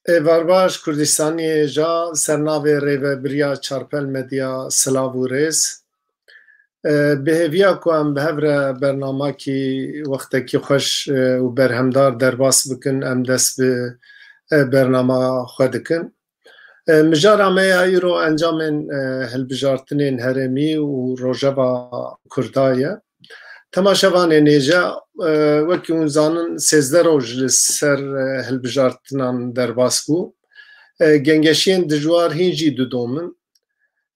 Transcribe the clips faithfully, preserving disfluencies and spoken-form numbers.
Êvar baş, Kurdistaniyê ja ser navê Rêvebiriya Çarpel Medya silav û rêz. E, bi hêviya ku em bi hev re bernamakî wextekî xweş, e, û berhemdar derbas bikin, em dest bi, e, bernama xwe dikin. E, mijara me ya îro encamên, e, hilbijartinên herêmî û rojeva Kurda ye. Temaşevanên hêja, e, wekî hûn zanin, sêzdeh roj li ser, e, hilbijartinan derbas bû. E, gengeşiyên dijwar hîn jî didomin.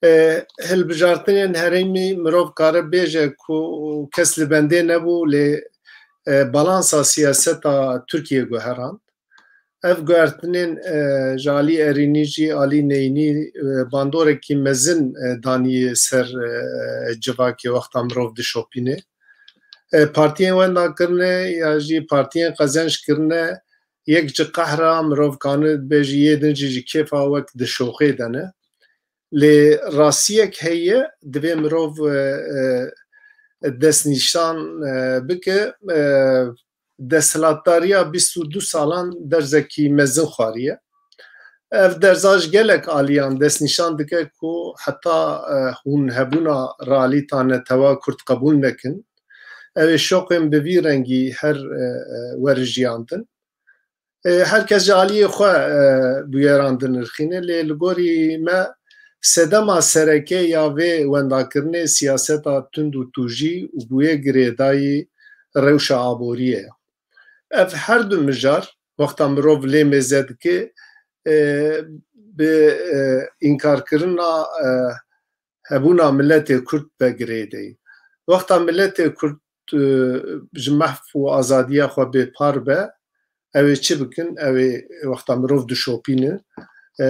E, hilbijartinên herêmî mirov kare bêje ku kes li bendê nebû, lê, e, balansa siyaseta Tirkiyê guherand. Ev guhertinên, e, ji alî erînî jî alî neyînî, e, bandorekî mezin, e, danî ser, e, civakê wexta mirov dişopîne. E, partiyên wenda kirine ya jî partiyên qezenc kirine, yek ji qehra mirov kane bêjî yê din jî ji kêfa wek dişoxê de ne. Lê rastiyek heye, divê mirov, e, e, destnîşan, e, bike, e, desthilatdariya bîst û du salan derzekî mezin xwariye. Ev derza ji gelek aliyan destnîşan dike ku heta, e, hûn hebûna realîta netewa Kurd qebûl nekin, ew ê şoqên bi vî rengî her, e, e, werijiyandin. E, her kes ji aliyê xwe, e, bûyeran dinirxîne, lê li gorî me sedema sereke ya vê wendakirinê siyaseta tund û tûjî û bûye girêdayî rewşa aboriyê ye. Ev her du mijar, wexta mirov lê mêze dike, e, bi, e, înkarkirina, e, hebûna miletê Kurd be girêdeyî. Wexta miletê Kurd, e, ji mehf û azadiya xwe bêpar be, ew ê çi bikin? Ew ê wexta mirov dişopînin, e,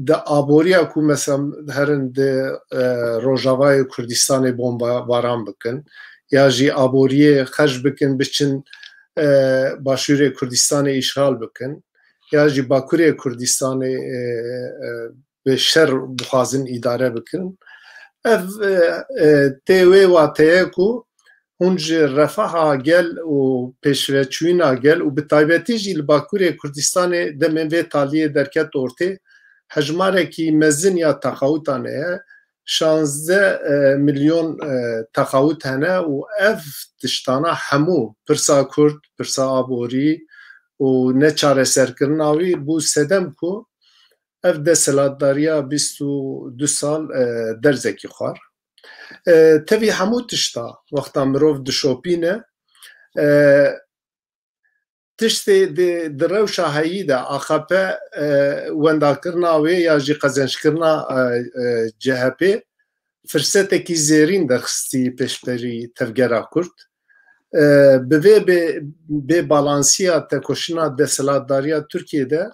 di aboriya ku mesela herin di, e, rojavayê Kurdistanê bombabaran bikin, ya jî aboriyê xerc bikin, biçin, e, başûrê Kurdistanê îşxal bikin, ya jî bakurê Kurdistanê, e, e, bi şer bixwazin îdare bikin. Ev, e, e, tê wê wateye ku hûn ji refaha gel û pêşveçûyîna gel û bi taybetî jî li Bakurê Kurdistanê demên vê taliyê derket ortê, hejmarekî mezin ya texawutan heye, şazdeh, e, milyon, e, texawut hene û ev tiştana hemû pirsa Kurd, pirsa aborî û neçareserkirina wî bû sedem ku ev desthilatdariya bîst û du sal, e, derzekî xwar. E, tevî hemû tişta wexta mirov dişopîne, e, tiştê di, di rewşa heyî de A K P, e, wendakirina wê ya jî qezençkirina, e, e, C H P firsetekî zêrîn derxistî pêşberî tevgera Kurd. E, bi vê bê, bêbalansiya tekoşîna desthilatdariya Tirkiyê de,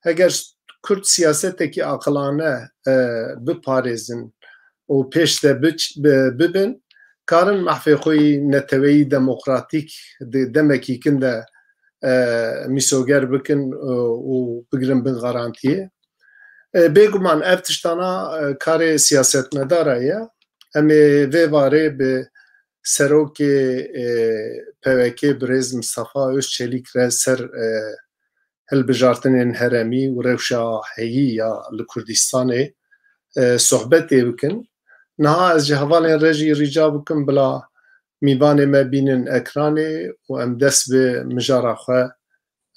heger Kurd siyasetekî aqilane, e, biparêzin û pêş de biç-, bi-, bibin, karin mehfê xwe yî neteweyî demokratîk di demekî kin de, e, mîsoger bikin, e, û bigrin bin garantiyê. E, bêguman ev tiştana, e, karê siyasetmedara ye. Em ê vê varê bi serokê, e, P Y K birêz Mistefa Özçelîk re ser, e, hilbijartinên herêmî û rewşa heyî ya li Kurdistanê, e, sohbetê bikin. Niha ez ji hevalên re jî rica bikim bila mîvanê me bînin ekranê û em dest bi mijara xwe,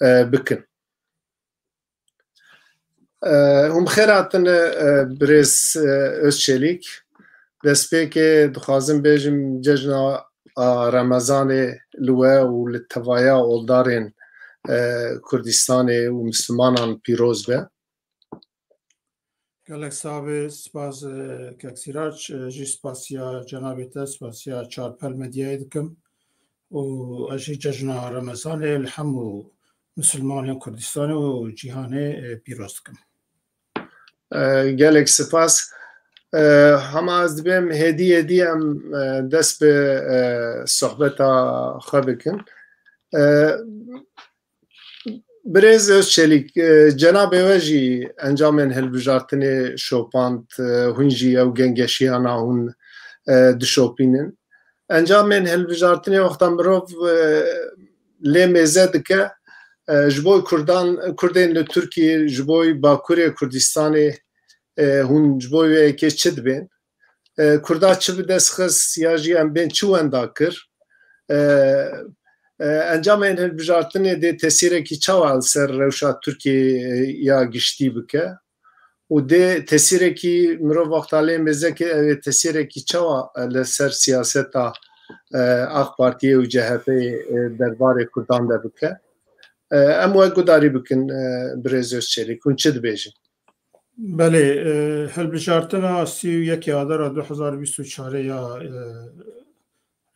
e, bikin. E, hûn bi xêr hatine, e, birêz, e, Özçelîk. Destpêkê dixwazim bêjim cejna, a, Remezanê li we û li tevaya oldarên, e, Kurdistanê û Mislimanan pîroz be. Gelek sax be, spas, e, kek Sîrac, e, jî spasiya cenabê te, spasiya Çarpel Medyayê dikim û ez jî cejna Remezanê li hemû Misilmanên Kurdistanê û cîhanê, e, pîroz dikim. E, gelek spas. E, hema ez dibêm hêdî hêdî em, e, dest bi, e, sohbeta xwe bikin. E, Birêz Özçelîk, e, cenabê we jî encamên hilbijartinê şopand, e, hûn jî ew gengeşiyana hûn, e, dişopînin. Encamên hilbijartinê wexta mirov, e, lê mêze dike, E, ji bo Kurdan, Kurdên li Tirkiyê, ji bo Bakurê Kurdistanê, e, hûn ji bo wê yekê çi dibên? E, Kurda çi bi dest xist ya jî em bên çi wenda kir? E, e, Encamên hilbijartinê dê tesîrekî çawa li ser rewşa Tirkiyê, e, ya giştî bike? Û dê tesîrekî mirov wexta lê mêze ke ew ê tesîrekî çawa, e, li ser siyaseta, e, AK Partiyê û C H P'ê, e, derbarê Kurdan de bike? E, em we gudarî bikin, e, birêz Özçelik, hûn çi dibêjin? Belê, e, hilbijartina sî û yekê Adara du hezar bîst û çarê ya, e,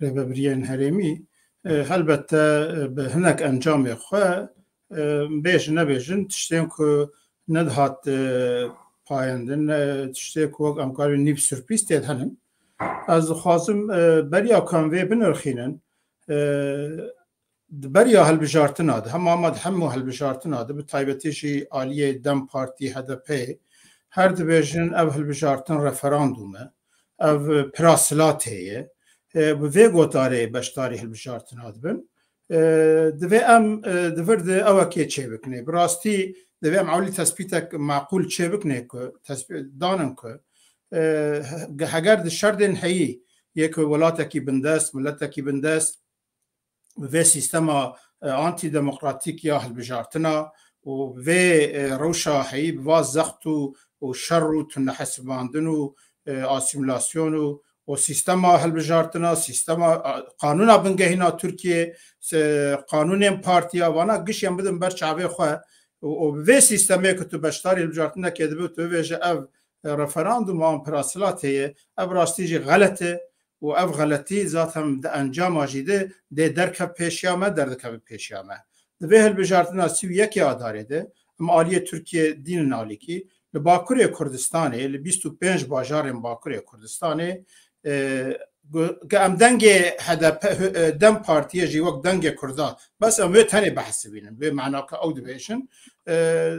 rêvebiriyên herêmî, e, helbette, e, bi hinek encamê xwe, e, bêjin nebêjin, tiştên ku nedihat, e, payendin, e, tiştê ku wek em karibin nîv surprîz tê de henin. Ez dixwazim, e, beriya ku em vê binirxînin, e, di beriya hilbijartina de, hema hema di hemû hilbijartina de, bi taybetî jî aliyê DEM Partî, H D P, her dibêjin ev hilbijartin referandûm e, ev pira silatê ye, e, bi vê gotarê beşdarî hilbijartina dibin. E, divê em, e, di vir de ewekê çêbikinê. Bi rastî divê em ewlî tespîtek meqûl çêbikinê ku tespî-, danin ku, e, he-, heger di şerdên heyî yê ku welatekî bindest, miletekî bindest, vê sîstema, e, antîdemokratîk ya hilbijartina û vê, e, rewşa heyî bi va zext û, û şer û tunehesibandin û, e, asîmîlasyon û, û sîstema hilbijartina, sîstema, a, qanûna bingehîna Tirkiyê, se-, qanûnên partiya vana gişên bidin ber çavê xwe û, û bi vê sîstemê ku tu beşdarî hilbijartinekê dibe, tu bibêje ev, e, referandûm an pira silatê ye, ev rastî jî xelet e, û ev xeletî zaten di encama jî de dê derkev pêşiya me, derdikeve pêşiya me. Di vê hilbijartina sî û yekê Adarê de em aliyê Tirkiyê dînin alîkî, li Bakurê Kurdistanê, li bîst û pênc bajarên Bakurê Kurdistanê, e, gu-, ge em dengê H D P, e, DEM Partiyê jî wek dengê Kurda, bes em wê tenê behsibînin, wê manaka ew dibêjin, e,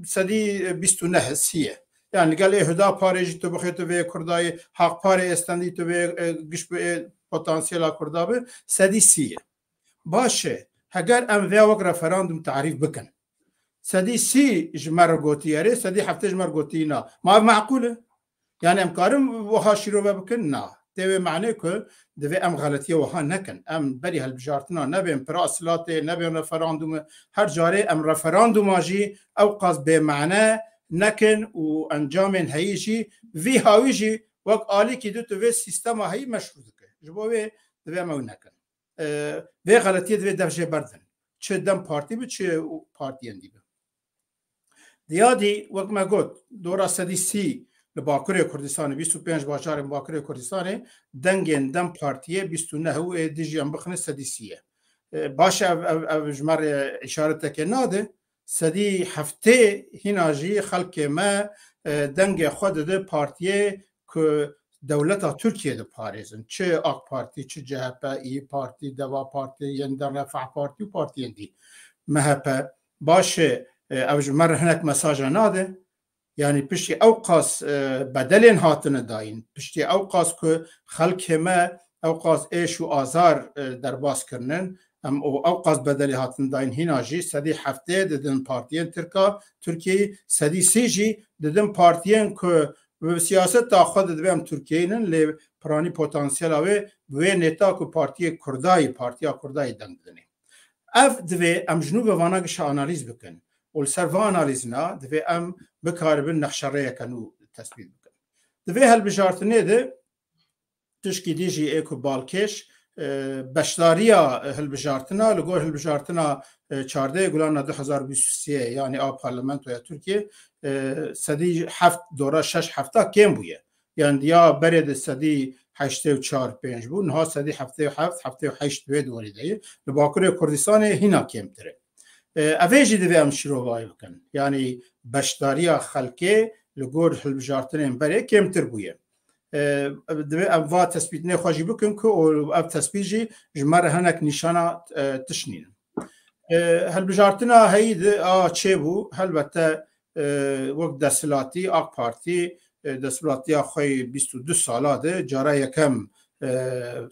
sedî bîst û neh hisiye. Yani gel ê Huda parê jî tu bixê tu vê Kurdayê, Haq parê êstendî tu vê, e, giş bi ê potansiyela Kurda bi, sedî sî ye. Baş e, heger em vê wek referandum tarîf bikin. Sedî sî ji me re gotî erê, sedî heftê ji me re gotî na. Ma ev meqûl e? Yani em karin wiha şîrove bikin? Na. Tê wê manê ku divê em xeletiyê wiha nekin. Em berî hilbijartina nebên pira silatê, nebên referandumê. Her carê em referanduma jî ew qas bêmane nekin û encamên heyî jî vî hawî jî wek alîkî du tu vê sîstema heyî meşrû dike. Ji bo wê divê em ew nekin. E, vê xeletiyê divê dev jê berdin. Çi DEM Partî bi, çi partiyên dî bi. Diyadî, wek me got, dora sedî sî li Bakurê Kurdistanê, bîst û pênc bajarên Bakurê Kurdistanê, dengên DEM Partiyê bîst û neh û ê dijî em bixine sedî sî ye. E, baş e, ev, ev, ev ji me re îşareteke nade. Sedî heftê hîna jî xelkê me, e, dengê xwe dide partiyê ku dewleta Tirkiyê diparêzin. Çi AK Partî, çi C H P, İYİ Partî, Deva Partî, Yeniden Refah Partî û partiyên dî. M H P. Baş e, e, ev ji me re hinek mesaja nade. Yani piştî ew qas, e, bedelên hatine dayîn, piştî ew qas ku xelkê me ew qas êş û azar, e, derbas kirinin, em û ew qas bedelê hatin dayîn hîna jî sedî heftê didin partiyên Tirka, Tirkiyeyî, sedî sî jî didin partiyên ku bi siyaseta xwe de divê em Tirkiyeyî nin, lê piranî potansiyela wê bi wê nêta ku partiyê Kurdayî, partiya Kurdayî deng didinê. Ev divê em ji nû ve vana gişa analîz bikin û li ser va analîzina divê em bikaribin nexşerêyeke nû tesbît bikin. Di vê hilbijartinê de tişkî dî jî ê ku balkêş, e, beşdariya hilbijartina li gor hilbijartina, e, çardeh Gulana du hezar bîst û sê, yanî a Parlamentoya Tirkiye, e, sedî heft dora şeş hefta kêm bûye. Yani diya berê de sedî heştê û çar pênc bû, niha sedî heftê û heft, heftê û heşt wê dorî de ye. Li Bakurê Kurdistanê hîna kêmtir e. E, ev ê jî divê em şîrovayî bikin. Yani beşdariya xelkê li gor hilbijartinên berê kêmtir bûye. E, divê em va tespîtinê xwe jî bikin ku û ev tespît jî ji me re hinek nîşana, e, tişt nînin. E, hilbijartina heyî di a çêbû, helbette, e, wek desthilatî, AK Partî, e, desthilatiya xwe yê bîst û du sala de cara yekem, e,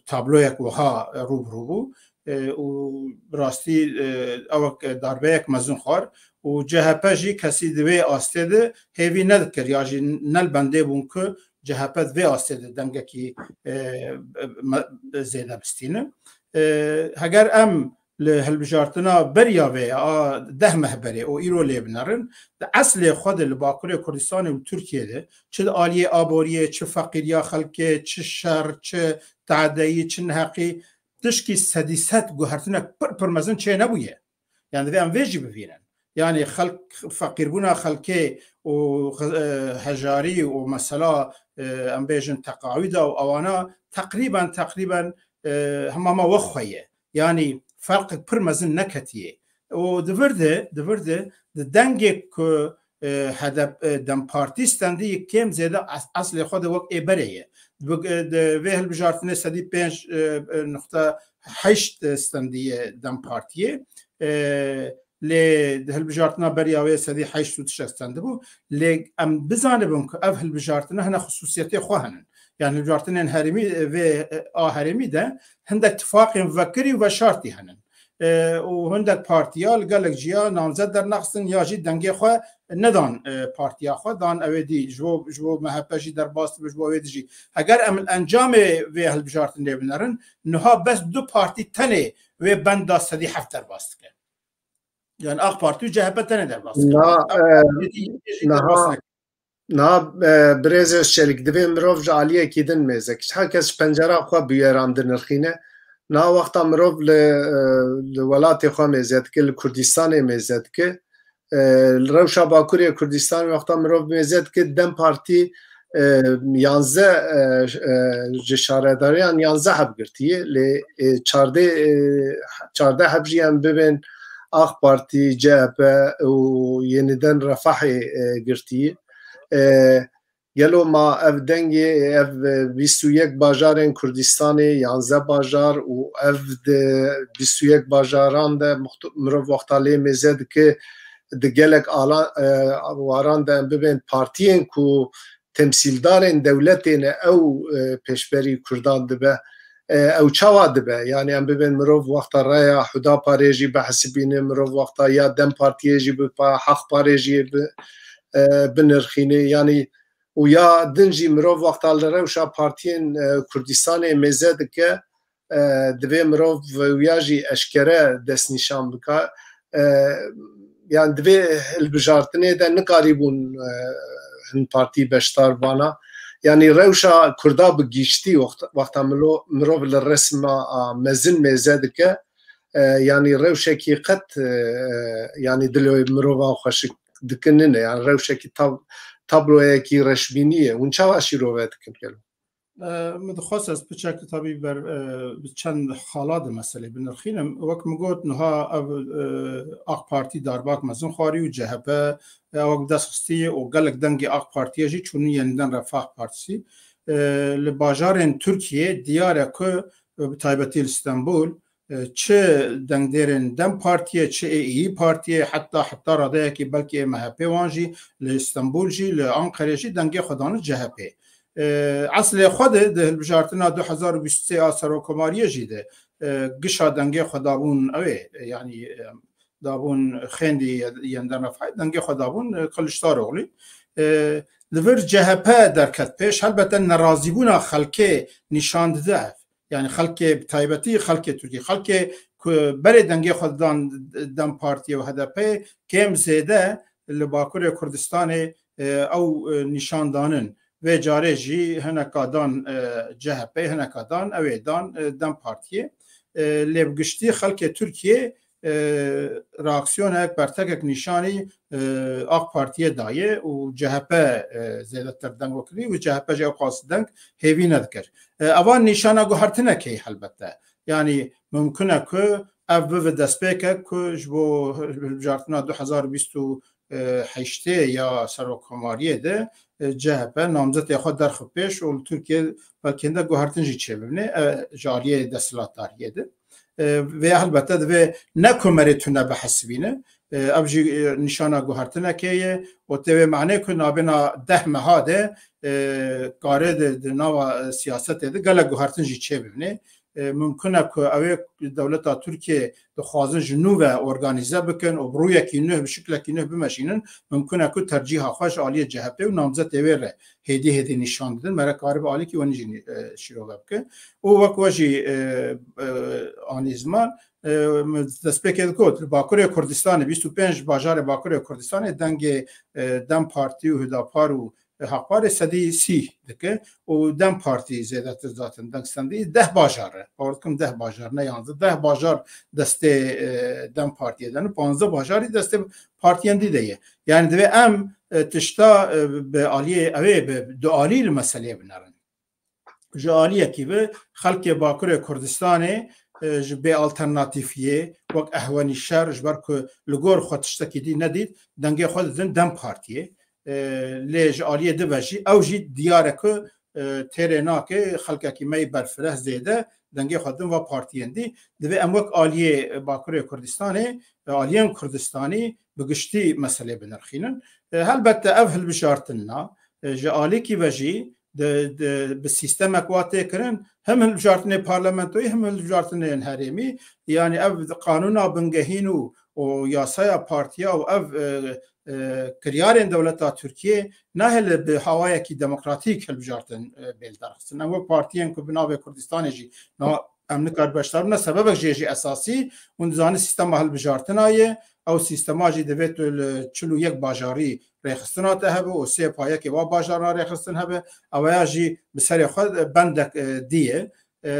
tabloyek wiha rû bi rû bû. e, û bi rastî, e, ewek darbeyek mezin xwar û C H P jî kesî di vê astê de hêvî nedikir ya jî ne li bendê bûn ku C H P di vê astê de dengekî, e, me-, zêde bistîne. E, heger em li hilbijartina beriya vê ya a deh meh berê û îro lê binerin, di eslê xwe de li Bakurê Kurdistanê û Tirkiyê de çi di aliyê aboriyê, çi feqîriya xelkê, çi şer, çi teadeyî, çi neheqî, tişkî sedî sed guhertinek pir pir mezin çê nebûye. Yani divê em vê jî bibînin. Yani xelk, feqîrbûna xelkê û, e, hejarî û mesela, e, em bêjin teqawîda û ewana teqrîben, teqrîben, e, hema ma wexwe ye. Yani ferqek pir mezin neketiye. Û di vir de, di vir de, di dengê ku, e, H D P, e, DEM Partî stendî kêm zêde es-, eslê xwe de wek ê berê ye. Di, e, di vê hilbijartinê sedî pênc, e, e, nuqte heşt stendî ye DEM Partiyê. E, lê di hilbijartina beriya wê sedî heşt û tiştek stendibû. Lê em bizanibin ku ev hilbijartine hene xisûsiyetê xwe henin. Yani hilbijartinên herêmî, e, vê, e, a herêmî de hindek tifaqên vekirî û veşartî henin. E, û hindek partiya li gelek ciya namzet dernexistin ya jî dengê xwe nedan, e, partiya xwe, dan ew ê dî ji bo, ji bo M H P jî derbas dibe, ji bo wê dijî. Heger em li encamê vê hilbijartinê binerin, niha bes du partî tenê wê benda sedî heft derbas dike. Yani A K Partî û C H P tenê derbas dike. Na, e, Êdî, êdî niha derbas neke. Niha, e, birêz Özçelik, divê mirov ji aliyekî din mêze dike. Her kes ji pencera xwe bûyeran dinirxîne. Niha wexta mirov li, e, li welatê xwe mêze dike, li Kurdistanê mêze dike, e, li rewşa Bakurê Kurdistanê wexta mirov mêze dike, DEM Partî, e, yanzdeh, e, e, ji şaredariyan yanzdeh heb girtiye, lê, e, çardeh, e, çardeh heb jî em bibên A K Partî, C H P û Yeniden Refahê, e, girtî. E, gelo ma ev dengê, ev, e, bîst û yek bajarên Kurdistanê, yanzdeh bajar û ev di bîst û yek bajaran de muxt-, mirov wexta lê mêze dike, di gelek ala-, e, waran de em bibên partiyên ku temsîldarên dewletê ne, ew, e, pêşberî Kurdan dibe. E, ew çawa dibe? Yani em bibên mirov wexta raya Hudaparê jî bihesibîne, mirov wexta ya DEM Partiyê jî bipa, Haq Parê jî bi, e, binirxîne. Yani û ya din jî mirov wexta li rewşa partiyên, e, Kurdistanê mêze dike, e, divê mirov wiya jî eşkere destnîşan bika. E, yani divê hilbijartinê de nikarîbûn, e, hin partî beşdar bana. Yani rewşa Kurda bi giştî wext-, wexta milo-, mirov li resma, a, mezin mêze dike, e, yani rewşekî qet, e, yani dilê mirovan xweşik dikin nine. Yani rewşekî tab-, tabloyekî reşbînî ye. Hûn çawa şîrove dikin gelo? E, min dixwest ez piçek tabî ber, e, bi çend xala de meselê binirxînim. Wek min got, niha ev, e, A K Partî darbak mezin xwarî û C H P, e, wek dest xistî û gelek dengê A K Partiyê jî çûnî Yeniden Refah Partisi. E, li bajarên Tirkiyê diyar e ku, e, bi taybetî li Stenbul, e, çi dengdêrên DEM Partiyê, çi ê İYİ Partiyê, heta, heta radeyekî belkî ê M H P wan jî li Stenbul jî, li Anqerê jî dengê xwe dane C H P. E, eslê xwe de di hilbijartina du hezar û bîst û sê a Serokomariyê jî de, e, gişa dengê xwe dabûn ew ê, e, yanî, e, dabûn xêndî Yeniden Refahê, dengê xwe dabûn, e, Kiliçdaroglu. E, li vir C H P derket pêş, helbete nerazîbûna xelkê nîşan dide ev. Yani xelkê, bi taybetî xelkê Tirkî, xelkê ku berê dengê xwe didan DEM Partiyê û H D P kêm zêde li Bakurê Kurdistanê, e, ew, e, nîşan danin. Vê carê jî hineka dan, e, C H P, hineka dan, ew ê dan, e, DEM Partiyê. E, lê bi giştî xelkê Tirkiyê, e, reaksiyonek, bertekek nîşanî, e, A K Partiyê daye û C H P, e, zêdetir deng wekirî û C H P jî ew qas deng hêvî nedikir. E, eva nîşana guhertinekê helbette. Yani mumkin e ku ev bibe destpêkek ku ji bo hilbijartina du hezar û bîst û heştê ya Serokkomariyê de, e, C H P namzetê xwe derxi pêş û li Tirkiye belkî hindek guhertin jî çêbibîne, e, ji aliyê desthilatdariyê de. E, vê helbete divê ne komerê tune bihesibîne. E, ev jî, e, nîşana guhertinekê ye û tê wê manê ku nabêna deh meha de, e, karê di, di nava, e, siyasetê de gelek guhertin jî çêbibîne. e, mimkun e ku ew ê dewleta Tirkiyê dixwazin ji nû ve organîze bikin û bi rûyekî nû, bi şiklekî nû bimeşînin, mimkun e ku tercîha xwe ji aliyê C H P û namzetê wê re hêdî hêdî nîşan didin. Mere karibe alîkî wenî jî, e, şîrove bike. Û wek we jî, e, e, anî ziman, e, min destpêkê digot, li Bakurê Kurdistanê, bîst û pênc bajarê Bakurê Kurdistanê dengê, e, DEM Partî û Hüdapar û Haqparê sedî sî dike û DEM Partî zêdetir zaten deng stendî. Deh bajar e. Bawer dikim deh bajar, ne yanzdeh. Deh bajar destê, e, DEM Partiyê de ne, panzdeh bajarî destê partiyên dî de ye. Yani divê em, e, tişta, e, bi aliyê, ew ê bi dualî li meseleyê binerin. Ji aliyekî ve xelkê Bakurê Kurdistanê, e, ji bê alternatîfiyê wek ehwenî şer, ji ber ku li gor xwe tiştekî dî nedît, dengê xwe didin DEM Partiyê. E, lê ji aliyê din ve jî, ew jî diyar e ku, e, têrê nake, xelkekî me yî berfireh zêde dengê xwe din va partiyên dî. Divê em wek aliyê Bakurê Kurdistanê, e, aliyên Kurdistanî bi giştî meselê binirxînin. E, helbette ev hilbijartin na, e, ji alîkî ve jî di, di, bi sîstemek wa tê kirin, hem hilbijartinê parlamentoyî, hem hilbijartinên herêmî, yani ev qanûna bingehîn û, û yasaya partiya û ev, e, e, kiryarên dewleta Tirkiyê nahêle bi hawayekî demokratîk hilbijartin, e, bê lidarxistin. Em wek partiyên ku bi navê Kurdistanê jî na-, em nikar beşdar bûne, sebebek jê jî esasî, hûn dizanin sîstema hilbijartina ye, ew sîstema jî divê tu li çil û yek bajarî rêxistina te hebe û sê pa yekê wa bajarna rêxistin hebe, eweya jî bi serê xwe bendek, e, dî ye. E,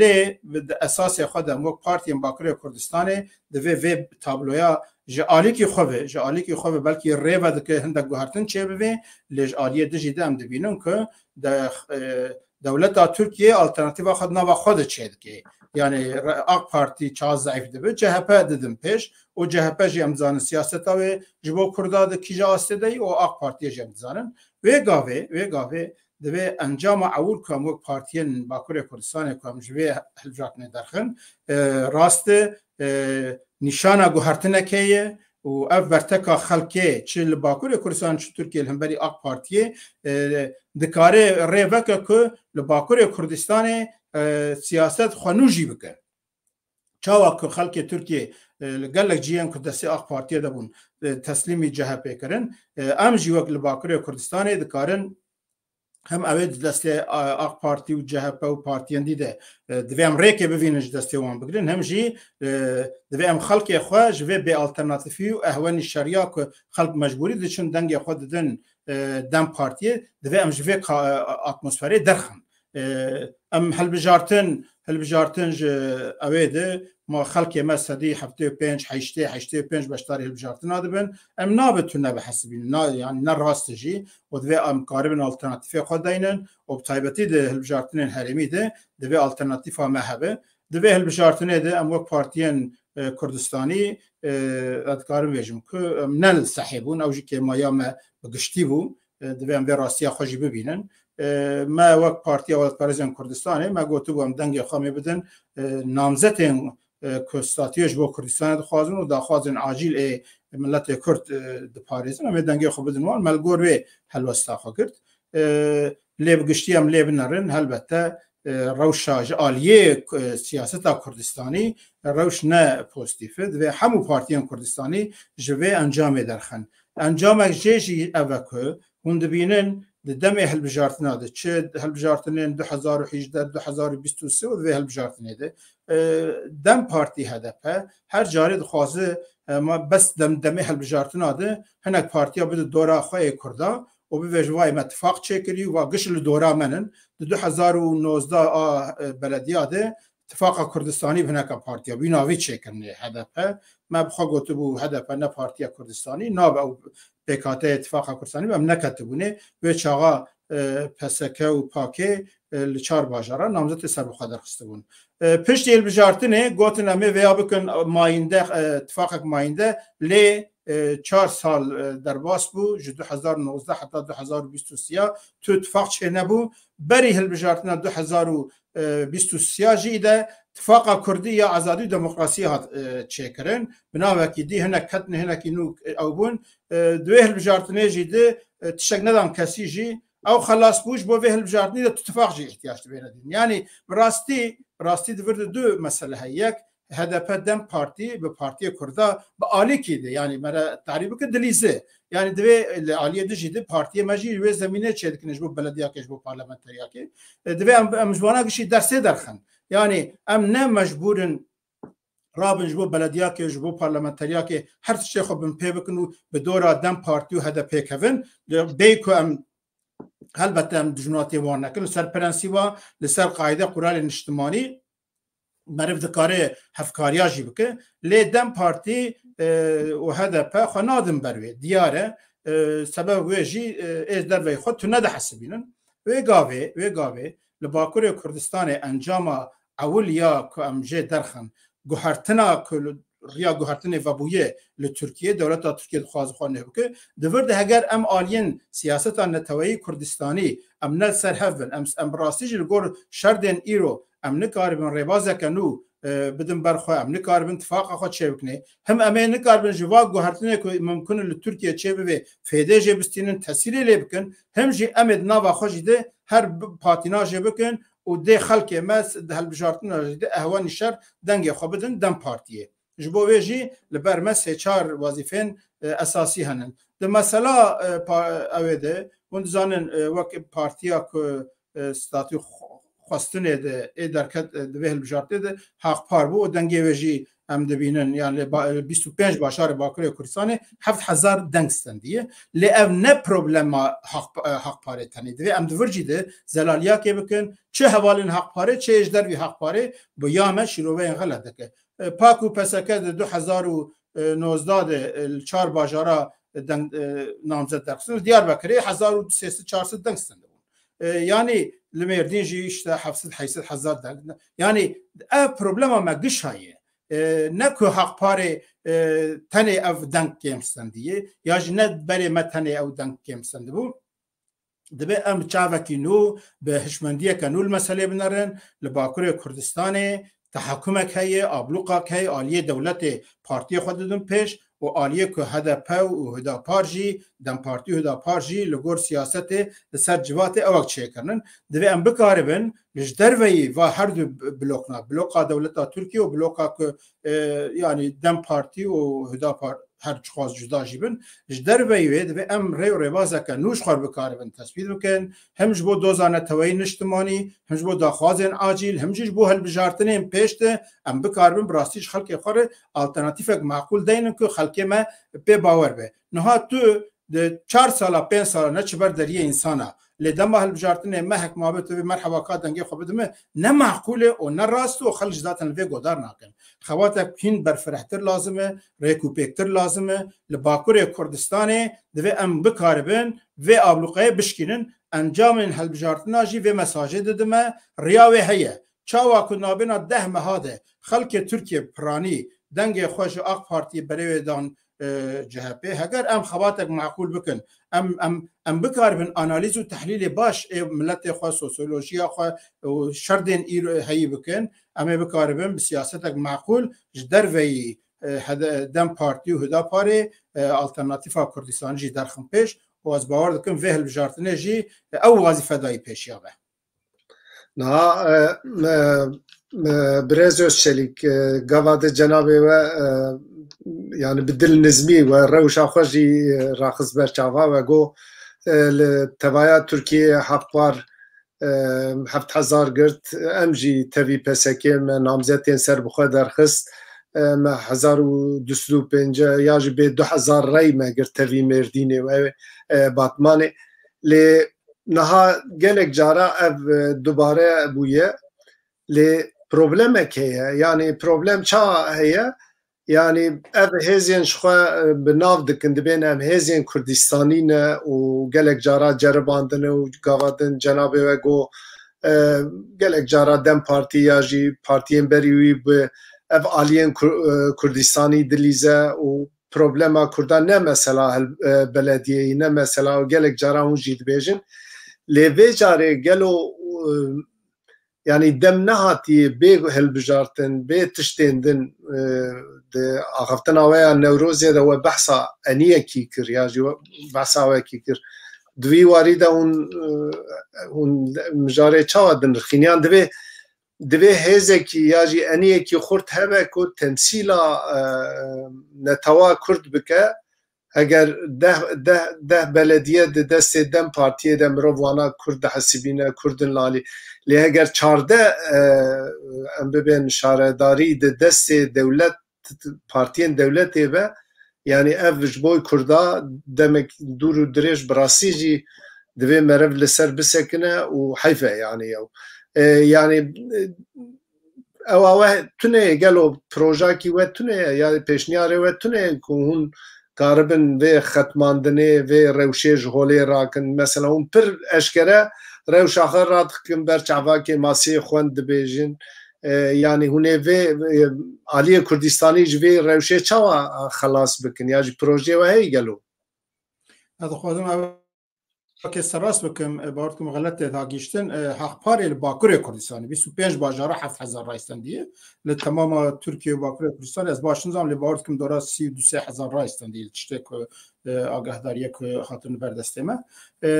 lê bi esasê xwe de em wek partiyên Bakurê Kurdistanê divê vê tabloya ji alîkî xwe ve, ji alîkî xwe ve belkî rê ve dike hindek guhertin çêbivê, lê ji aliyê dijî de em dibînin ku de, e, dewleta Tirkiyê alternatîfa xwe di nava xwe de çêdike. Yani re-, AK Partî çawa zeîf dibe, C H P didin pêş. Û C H P jî em dizanin siyaseta wê ji bo Kurda di kîja astê de ye û AK Partiyê jî em dizanin. Wê gavê, wê gavê divê encama ewil ku em wek partiyên Bakurê Kurdistanê ku em ji vê hilbijartinê derxin, e, rast e, e, nîşana guhertinekê ye û ev berteka xelkê çi li Bakurê Kurdistanê çi Tirkiyê li hemberî AK Partiyê, e, dikare rê veke ku li Bakurê Kurdistanê, e, siyaset xwe nû jî bike. Çawa ku xelkê Tirkiyê, e, li gelek cihên ku destê AK Partiyê de bûn, e, teslîmî C H P kirin, e, em jî wek li Bakurê Kurdistanê dikarin hem ew ê di destê, a, AK Partî û C H P û partiyên dî de, e, divê em rêkê bivînin ji destê wan bigirin, hem jî, e, divê em xelkê xwe ji vê bê alternatîfî û ehwenî şeriya ku xelk mecbûrî diçin dengê xwe didin, e, DEM Partiyê, divê em ji vê ka-, e, atmosferê derxin. E, em hilbijartin, hilbijartin ji ew ê de, ma xelkê me sedî heftê û pênc, heştê, heştê û pênc beşdarî hilbijartina dibin. Em nabe tune bihesibînin, na, yani ne rast e jî. Û divê em karibin alternatîfê xwe deynin û bi taybetî di hilbijartinên herêmî de divê alternatîfa me hebe. Di vê hilbijartinê de em wek partiyên, e, Kurdistanî, e, ez dikarim bêjim ku em ne li sehê bûn, ew jî kêmaya me bi giştî bû. E, divê em vê rastiya xwe jî bibînin. E, me wek Partiya Welatparêzên Kurdistanê me gotibû em dengê xwe em ê bidin, e, namzetên, e, ku statûyê ji bo Kurdistanê dixwazin û daxwazên acîl ê miletê Kurd, e, diparêzin, em ê dengê xwe bidin wan. Me li gor wê helwesta xwe girt. E, lê bi giştî em lê binerin, helbette, e, rewşa ji aliyê, e, siyaseta Kurdistanî rewş ne pozitîf e. Divê hemû partiyên Kurdistanî ji vê encamê derxin. Encamek jê jî ev e ku hûn dibînin di demê hilbijartina de, çi hilbijartinên du hezar û hejdeh, du hezar û bîst û sê û di vê hilbijartinê de, e, DEM Partî, H D P her carê dixwaze, e, ma bes dem, demê hilbijartina de hinek partiya bide dora xwe yê Kurda û bibêje vay me tifaq çêkirî û va giş li dora me nin. Di du hezar û nozdeh a, e, belediya de tifaqa Kurdistanî bi hineka partiya bî navî çêkirinê H D P. Me bi xwe gotibû H D P ne partiya Kurdistanî, nabe ew pêkhateyê tifaqa Kurdistanî, em neketibûnê. Wê çaxa, e, P S K û pakê, e, li çar bajara namzetê serbixwe derxistibûn. E, piştî hilbijartinê gotin em ê vêya bikin mayînde, e, tifaqek mayînde, lê, e, çar sal, e, derbas bû, ji du hezar û nozdeh heta du hezar û bîst û sê ya tu tifaq çênebû. Berî hilbijartina du hezar û bîst û sê ya jî de tifaqa Kurdî ya azadî û demokrasiyê hat, e, çêkirin. Bi navekî dî hinek ketin, hinekî nû, e, ew bûn. E, di wê hilbijartinê jî de, e, tiştek nedan kesî jî Ew xelas bû, ji bo vê hilbijartinê de tu tifaq jî ihtiyac dibêne dîn. Yanî bi rastî, bi rastî di vir de du mesele heye. Yek, H D P DEM Partî bi Partiyê Kurda bi alîkî de, yanî mere tarî bike dilîze. Yanî divê li aliyê dijî de partiyê me jî wê zemînê çêdikin ji bo belediyakê, ji bo parlamenteriyakê. E, divê em, em ji wana gişî dersê derxin. Yanî em ne mecbûr in rabin ji bo belediyakê, ji bo parlamenteriyakê her tiştê xwe bin pê bikin û bi dora DEM Partî û H D P kevin. Bê ku em helbet em dijminatê wan nekin, li ser prensîba, li ser qaîde quralê niştimanî meriv dikare hevkariya jî bike. Lê DEM Partî, e, û H D P xwe nadin ber wê. Diyar e, e, sebeb wê jî, e, ê derveyî xwe tune dihesibînin. Wê gavê, wê gavê li Bakurê Kurdistanê encama ewil ya ku em jê derxin, guhertina ku li, riya guhertinê vebûye li Tirkiye, dewleta Tirkiye dixwaze xwe nê bike. Di vir de heger em aliyên siyaseta neteweyî Kurdistanî em ne li ser hev bin, em, em bi rastî jî li gor şerdên îro em nikaribin rêbazeke nû, e, bidin ber xwe, em nikaribin tifaqa xwe çêbikinê. Him em ê nikaribin ji va guhertinê ku mimkun e li Tirkiye çêbibe, fêdê jê bistînin, tesîrê lê bikin, him jî em ê di nava xwe jî de her bi-, patîna jê bikin û dê xelkê me s-, di hilbijartina jî de ehwenî şer dengê xwe bidin DEM Partiyê. Ji bo wê jî li ber me sê çar wezîfên, e, esasî henin. Di mesela, e, pa-, ewê de, hûn dizanin, e, wek partiya ku, e, statû xwe-, xwestinê de ê derket, e, di vê hilbijartinê de Haqpar bû û dengê wê jî em dibînin, yani li ba-, bîst û pênc bajarê Bakurê Kurdistanê heft hezar deng stendiye. Lê ev ne problema Haq-, e, Haqparê tenê. Divê em di vir jî de zelaliyakê bikin, çi hevalên Haqparê, çi ê ji dervî Haqparê, bi ya me şîroveyên xelet dike. E, pak û P S K di du hezar û nozdeh de, e, li çar bajara, e, deng, e, namzet derxistin. Diyarbekirê hezar û sê sed çar sed deng stendibûn. E, yanî li Mêrdîn jî işte heft sed heyt sed hezar deng. Yanî ev problema me gişa ye. E, ne ku Haqparê, e, tenê ev deng kêm stendiye, ya jî ne berê me tenê ew deng kêm stendibû. Divê em çavekî nû, bi hişmendiyeke nû li meselê binerin, li Bakurê Kurdistanê tehakumek heye, ablûqak heye, aliyê dewletê partiyê xwe didin pêş û aliyê ku H D P û Hüdapar jî, DEM Partî û Hüdapar jî li gor siyasetê li ser civatê ewek çêkirinin. Divê em bikaribin ji derveyî va her du blokna, bloka dewleta Tirkiye û bloka ku, e, yanî DEM Partî û Hüdapar her çiqas cuda jî bin, ji derveyî wê divê em rê û rêbazeke nû ji xwe bikaribin tespît bikin, him ji bo doza neteweyî niştimanî, him ji bo daxwazên acîl, him jî ji bo hilbijartinên pêş de em bikaribin bi rastî ji xelkê xwe re alternatîfek maqûl deynin ku xelkê me pê bawer be. Niha tu di çar sala, pênc sala ne çi ber deriyê însana, lê dema hilbijartinê mehek mabe tu vê merheba ka dengê xwe bidime, ne maqûl e û ne rast e û xelk ji zaten li vê godar nakin. Xebatek hîn berfirehtir lazim e, rêkûpêktir lazim e. Li Bakurê Kurdistanê divê em bikaribin vê ablûqeyê bişkînin. Encamên hilbijartina jî vê mesajê didime. Riya wê heye. Çawa ku nabêna deh meha de xelkê Tirkiye piranî dengê xwe ji AK Partiyê berê wê dan, e, C H P, heger em xebatek maqûl bikin, em, em, em bikaribin analîz û tehlîlê baş ê miletê xwe, sosyolojiya xwe û şerdên îro heyî bikin, em ê bikaribin bi siyasetek maqûl ji derveyî, e, H D, DEM Partî û Hüdaparê, e, alternatîfa Kurdistanî jî derxin pêş û ez bawer dikim vê hilbijartinê jî, e, ew wazîfe dayî pêşiya be. Niha, e, me, me, Birêz Özçelîk, e, gava de cenabê we, e, yani bi dil nizmî we rewşa xwe jî, e, raxist ber çava we got, e, li tevaya Tirkiye Haqpar, e, heft hezar girt, em jî tevî P S K me namzetên ser bi xwe derxist, e, me hezar û du sed û pêncî ya jî bê du hezar rey me girt tevî Mêrdînê û ew, e, Batmanê. Lê niha gelek cara ev, e, dubare bûye. Lê problemek heye. Yanî problem ça heye? Yanî ev hêzên ji xwe, e, bi nav dikin, dibên em hêzên Kurdistanî ne û gelek cara ceribandine û gava din cenabê we got, e, gelek cara DEM Partî ya jî partiyên berî wî bi ev aliyên Kur-, e, Kurdistanî dilîze û problema Kurdan ne mesela hel-, e, belediyeyî, ne mesela gelek cara hûn jî dibêjin. Lê vê carê gelo, e, yanî dem nehatiye bê hilbijartin, bê tiştên din, e, di axaftina we ya Newrozê de we behsa eniyekî kir ya jî we behsa wekî kir. Di vî warî de hûn, e, hûn mijarê çawa dinirxîn? Yan divê, divê hêzekî ya jî eniyekî xurt hebe ku temsîla, e, netewa Kurd bike. Eger deh, deh, deh belediye di destê DEM Partiyê de mirov wana Kurd dihesibîne, Kurd in li alî. Lê eger çardeh, e, em bibên şaredarî di destê dewlet, partiyên dewletê be, yanî ev ji bo Kurda demek dûr û dirêj bi rastî jî divê meriv li ser bisekine û heyf e, yanî ew. E, yanî, e, ewa we tune ye, gelo projakî we tune ye, ya pêşniyarê we tune ye ku hûn karibin vê xetmandinê, vê rewşê ji holê rakin? Mesela hûn pir eşkere rewşa xwe radikin ber çava kêmasiyê xwend dibêjin. E, yanî hûn ê vê, e, aliyê Kurdistanî ji vê rewşê çawa xelas bikin? Ya jî projeyê we heye gelo? Ez dixwazim ev Weke serrast bikim, e, bawer dikim xelet tê dagihîştin. E, Haqparê li Bakurê Kurdistanê, bîst û pênc bajara heft hezar raystendiye. Li temama Tirkiye û Bakurê Kurdistanê, ez baş nizam, lê bawer dikim dora sî û du sê hezar raystendiye li tiştê ku, e, agahdariyê ku hatin li ber destê me. E,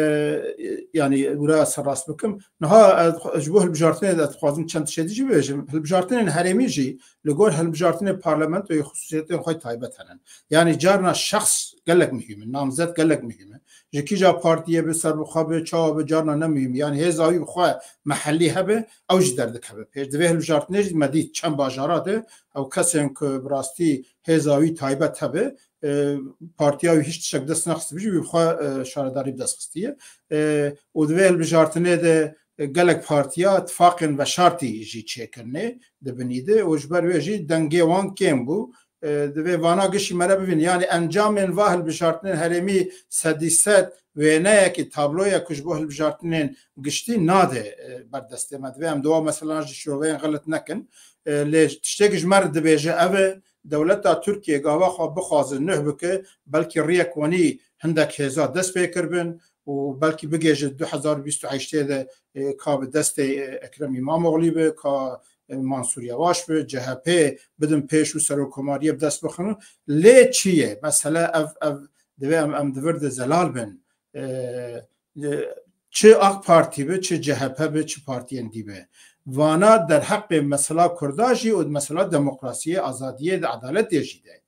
yanî wira serrast bikim. Niha ez ji bo hilbijartinê de ez dixwazim çend tiştê dî jî bibêjim. Hilbijartinên herêmî jî li gor hilbijartinên parlamentoyê xisûsiyetên xwe taybet hene. Yanî carna şexs gelek muhîm in, namzet gelek muhîm in. Ji kîja partiyê bi, serbixwe bi, çawa bi, carna ne muhîm. Yanî hêza wî bi xwe mehellî hebe, ew jî derdikeve pêş. Di vê hilbijartinê jî me dît çend bajara de ew kesên ku bi rastî hêza wî taybet hebe, e, partiya wî hiç tiştek dest nexistibû jî wî bi xwe, e, şaredarî bi dest xistiye. E, û di vê hilbijartinê de, e, gelek partiya tifaqên veşartî jî çêkirine di binî de û ji ber wê jî dengê wan kêm bû. E, divê vana gişî me re bibînin. Yanî encamên va hilbijartinên herêmî sedî sed wêneyekî, tabloyek ku ji bo hilbijartinên giştî nade, e, ber destê me. Divê em di wa meselan jî şiroveyên xelet nekin. E, lê tiştê ku ji me re dibêje ev e, dewleta Tirkiye gava xwe bixwaze nuh bike, belkî riyek wenî hindek hêza dest pê kiribin û belkî bigêje du hezar û bîst û heştê de, e, ka bi destê, e, Ekrem Îmamoglî be, ka, e, Mansûr Yavaş be, C H P bidin pêş û serokkomariyê bi dest bixin. Lê çi ye? Mesele ev, ev divê em, em di vir de zelal bin. E, e, çi AK Partî be, çi C H P be, çi partiyên dî be. Vana derheqê mesela Kurda jî û mesela demokrasiyê, azadiyê de, edaletê jî de.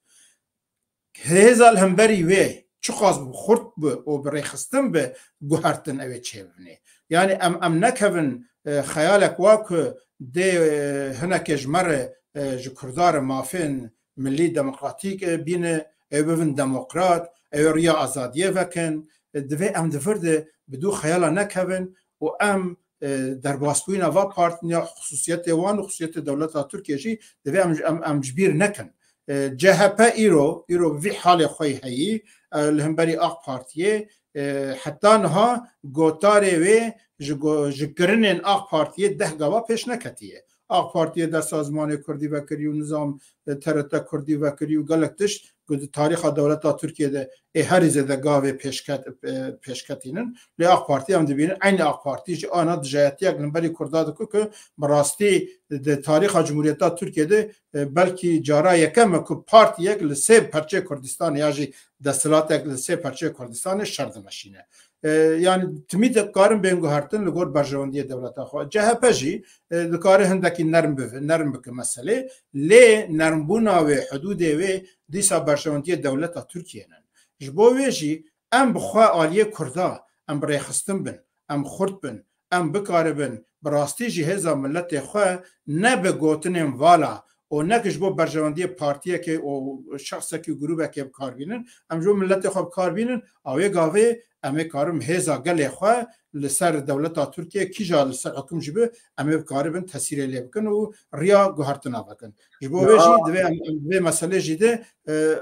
Hêza li hemberî wê çiqas bi xurt bi û bi rêxistin bi guhertin ew ê çêbibinê. Yanî em, em nekevin, e, xeyalek wa ku dê, e, hinekê ji me re, e, ji Kurda re mafên milî demokratîk, e, bîne, ew bibin demokrat, ew ê riya azadiyê vekin. E, divê em di vir de bi dû xeyala nekevin û em, e, derbasbûyîna va partî ya xisûsiyetê wan û xisûsiyetê dewleta Tirkiye jî divê em, em, em ji bîr nekin. E, C H P îro, îro vî halê xwe yî heyî, e, li hemberî AK Partiyê, e, heta niha gotarê wê ji go-, ji kirinên AK Partiyê deh gava pêş neketiye. AK Partiyê dersa zimanê Kurdî vekirî û nizam, e, T R T Kurdî vekirî û gelek tişt ku di tarîxa dewleta Tirkiye de ê herî zêde gavê pêşket-, e, pêşketînin. Lê AK Partî em dibînin, eynî AK Partî jî ana dijayetiyek li hemberî Kurda dike ku bi rastî di tarîxa Cumhuriyeta Tirkiye de, e, belkî cara yekem e ku partiyek li sê perçê Kurdistanê ya jî desthilatek li sê perçê Kurdistanê şer dimeşîne. E, yanî timî dikarin bên guhertin li gor berjewendiyê dewleta xwe. C H P jî, e, dikare hindekî nerm bibe, nerm bike meselê. Lê nermbûna wê, hudûdê wê dîsa berjewendiyê dewleta Tirkiye ne. Ji bo wê jî em bi xwe aliyê Kurda, em bi rêxistin bin, em xurt bin, em bikaribin bi rastî jî hêza miletê xwe ne bi gotinên vala û ne ki ji bo berjewendiyê partiyekê û şexsekî û grûbekê bi kar bînin, em ji bo miletê xwe bi kar bînin, a wê gavê em ê karin hêza gelê xwe li ser dewleta Tirkiye, kîja li ser hukum jî bi, em ê bikaribin tesîrê lê bikin û riya guhertina vekin. Ji bo vê jî divê em, em vê meselê jî de, e,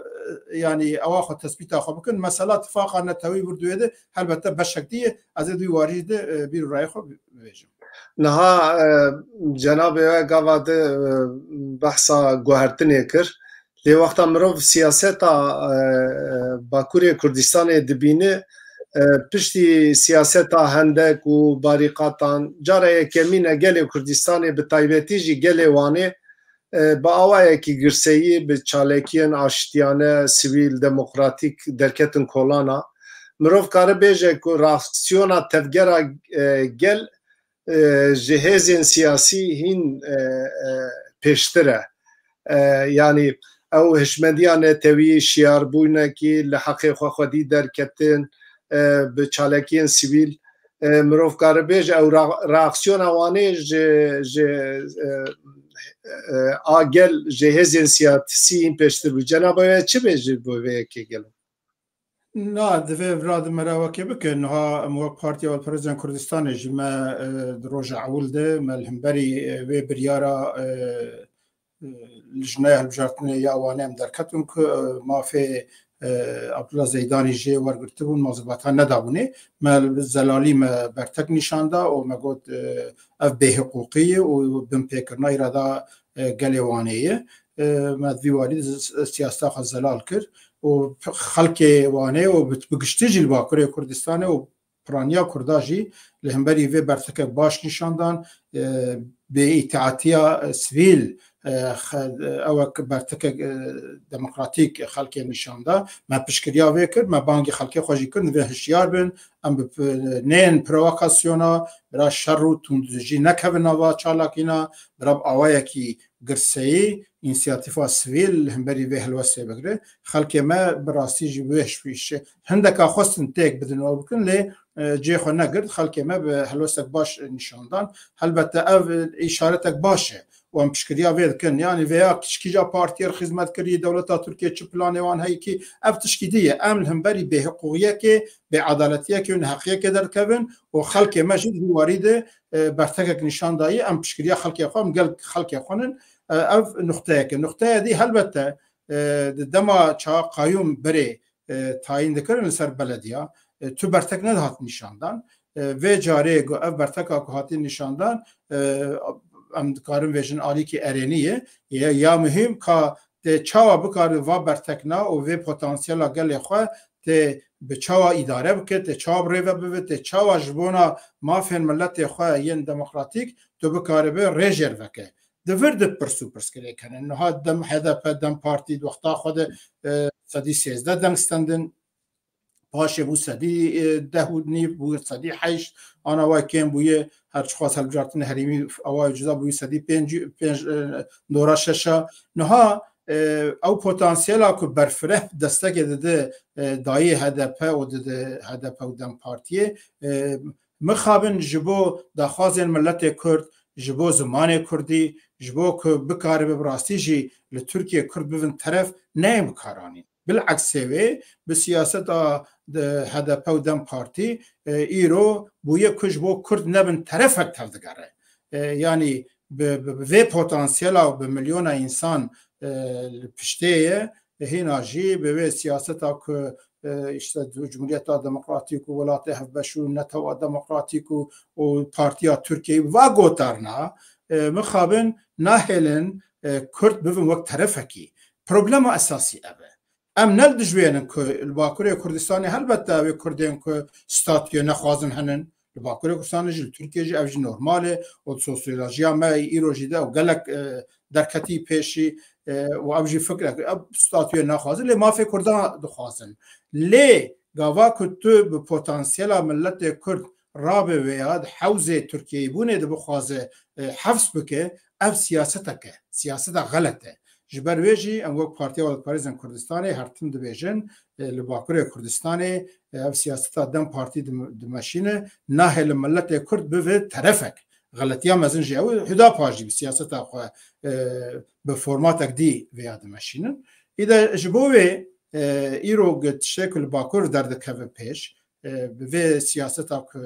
yanî ewa xwe tespîta xwe bikin. Mesela tifaqa netewî wirdûyê de helbete beşek dî ye. Ez ê di wî warî jî de, e, bîr û rayê xwe bibêjim. Niha, e, cenabê we gava de, e, behsa guhertinê kir. Lê wexta mirov siyaseta, e, Bakurê Kurdistanê dibîne, e, piştî siyaseta hendek û barîqatan, cara yekemîn e gelê Kurdistanê, bi taybetî jî gelê Wanê, e, bi awayekî girseyî bi çalakiyên aştiyane, sivîl, demokratîk derketin kolana. Mirov kare bêje ku reaksiyona tevgera, e, gel, e, ji hêzên siyasî hîn, e, e, pêştir e. E, yanî ew hişmendiya netewî, şiyarbûnekî li heqê xwe xwedî derketin, e, bi çalakiyên sivîl, e, mirov kare bêje ew ra-, reaksiyona Wanê ji, ji, e, e, a gel ji hêzên siyasî hîn pêştir bû. Cenaba we çi bêjî bo vê yekê gelo? Na, divê vira di merawekê bikin. Niha em wek Partiya Alperêzên Kurdistanê jî me, e, di roja ewil de me li hemberî, e, vê biryara, e, e, Lijneya Hilbijartinê ya Wanê em derketin ku, e, mafê, e, Abdullah Zeydanî jê wergirtibûn, mazibata nedabûnê. Me li zelalî me bertek nîşan da û me got, e, ev bêhiqûqî ye û binpêkirina îrada, e, gelê Wanê ye. E, me di vî warî de siyaseta xwe zelal kir û xelkê Wanê û bi, bi giştî jî li Bakurê Kurdistanê û piraniya Kurda jî li hemberî vê bertekek baş nîşan dan, e, bêîtaetiya, e, sivîl, e, xe-, e, ew wek bertekek, e, demokratîk xelkê nîşan da. Me piştgiriya vê kir, me bangî xelkê xwe jî kir, divê hişyar bin, em bi p-, neyên provokasyona, bira şer û tundûtîjî nekevin nava çalakîna, bira bi awayekî girseyî, însiyatîfa sivîl li hemberî vê helwestê bigire. Xelkê me bi rastî jî bi wê hişpîşe hindeka xwestin têk bidin û bikin, lê, e, cihê xwe negirt. Xelkê me bi helwestek baş nîşan dan. Helbette ev, e, îşaretek baş e û em piştgiriya vê dikin. Yanî vêya kiçikî jî a partiyê re xizmet kirî, dewleta Tirkiye çi planê wan heye kî, ev tişkî dî ye. Em li hemberî bêhiqûqiyekê, bêedaletiyekê û neheqiyekê derdikevin û xelkê me jî di vî warî de, e, bertekek nîşan dayî. Em piştgiriya xelkê xwe, em gel xelkê xwe nin. E, ev nuqteyek e. Nuqteya dî helbette, e, di dema çawa qayûm berê, e, tayîn dikirin li ser belediya, e, tu bertek nedihat nîşandan. E, vê carê ku ev berteka ku hatî nîşandan, e, em dikarin vêjin alîkî erênî ye. Ya, ya muhîm ka tê çawa bikare va bertekna û vê potansiyela gelê xwe tê bi çawa îdare bike, tê çawa bi rê ve bibe, tê çawa ji bona mafên miletê xwe yên demokratîk tu bikaribe rê jêr veke. Di vir de pirs û pirsgirêk hene. Niha dem H D P, dem Partî di wexta xwe de, e, sedî sêzdeh deng stendin. Paşê bû sedî, e, deh û nîv, bû sedî heşt, ana wa kêm bûye, her çiqas hilbijartinê herêmî awa cuda bûye sedî pênc, pênc, e, dora şeşa. Niha, e, ew potansiyela ku berfireh destekê dide, e, dayê H D P û dide H D P û dem Partiyê, e, mixabin ji bo daxwazên miletê Kurd, ji bo zimanê Kurdî, ji bo ku bikaribe bi rastî jî li Tirkiye Kurd bivin teref, neyên bikaranîn. Bileksê wê, bi siyaseta di H D P û dem Partî, e, îro bûye ku ji bo Kurd nebin terefek tevdigere. E, yanî bi, bi, bi vê potansiyela û bi milyona însan, e, li piştê ye, hîna jî bi vê siyaseta ku, e, işte Cumhuriyeta Demokratîk û Welatê Hevbeş û Netewa Demokratîk û, û Partiya Tirkiyeyê va gotarna, e, mixabin nahêlin, e, Kurd bivin wek terefekî. Problema esasî ev e. Em ne li dijwênin ku li Bakurê Kurdistanê helbette ew ê Kurdên ku statuyê nexwazin henin. Li Bakurê Kurdistanê jî, li Tirkiye jî ev jî normal e û di sosyolojiya me îro jî de ew gelek, e, derketî pêşî, e, û ev jî fikrek, ev statuyê naxwazin, lê mafê Kurdan dixwazin. Lê gava ku tu bi potansiyela miletê Kurd rabe wê ya di hewzê Tirkiyeyîbûnê de bixwaze, e, hefs bike, ev siyasetek e, siyaseta xelet e. Ji ber wê jî em wek Partiya Welatparêzên Kurdistanê her tim dibêjin, e, li Bakurê Kurdistanê, e, ev siyaseta dem Partî dim-, dimeşîne, nahêle miletê Kurd bive terefek. Xeletiya mezin jî ew e, Hüdapar jî bi siyaseta xwe, e, bi formatek dî vêya dimeşînin. Îde ji bo wê, e, îro tiştê ku li Bakur derdikeve pêş, e, bi vê siyaseta ku,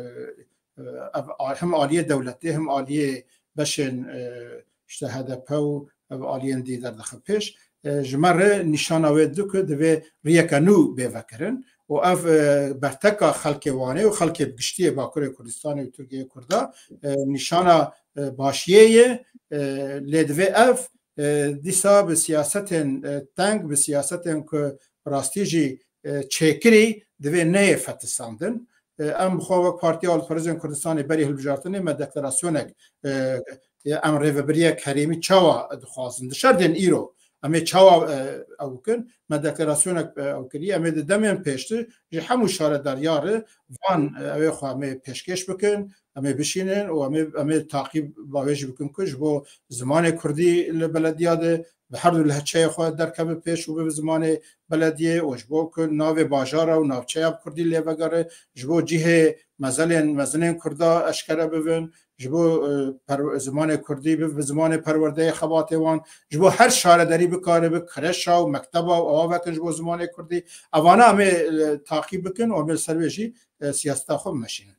e, ev a-, hem aliyê dewletê hem aliyê beşên, e, işte H D P û ev aliyên dî derdixe pêş. E, ji me re nîşana wê didu ku divê riyeke nû bê vekirin û ev, e, berteka xelkê Wanê û xelkê bi giştiyê Bakurê Kurdistanê û Tirkiyeyê Kurda, e, nîşana, e, başiyê ye, e, lê divê ev, e, dîsa bi siyasetên, e, teng, bi siyasetên ku bi rastî jî, e, çêkirî divê neyê fetisandin. E, em bi xwe wek Partiya Alperêzên Kurdistanê berî hilbijartinê me deklarasyonek, e, em rêvebiriyek herêmî çawa dixwazin? Di şerdên îro Em ê çawa, e, ew bikin? Me deklarasyonek, e, ew kiriye. Em ê di demên pêştir ji hemû şaredariyarê van, e, ew ê xwe em ê pêşkêş bikin, em ê bişînin û em ê, em ê taqîba wê jî bikin ku ji bo zimanê kurdî li belediya de bi her du lehçeyê xwe derkeve pêş û bibe zimanê belediyê û ji bo ku navê bajara û navçeya kurdî lê vegere, ji bo cihê mezelên, mezinên kurda eşkere bibin, ji bo, e, per-, zimanê kurdî bi, bi zimanê perwerdeyê xebatê wan, ji bo her şaredarî bikare bi kreşa û mekteba û ava vekin ji bo zimanê kurdî. Evana em ê, e, taqîb bikin û em ê li ser wê jî, e, siyaseta xwe bimeşînin.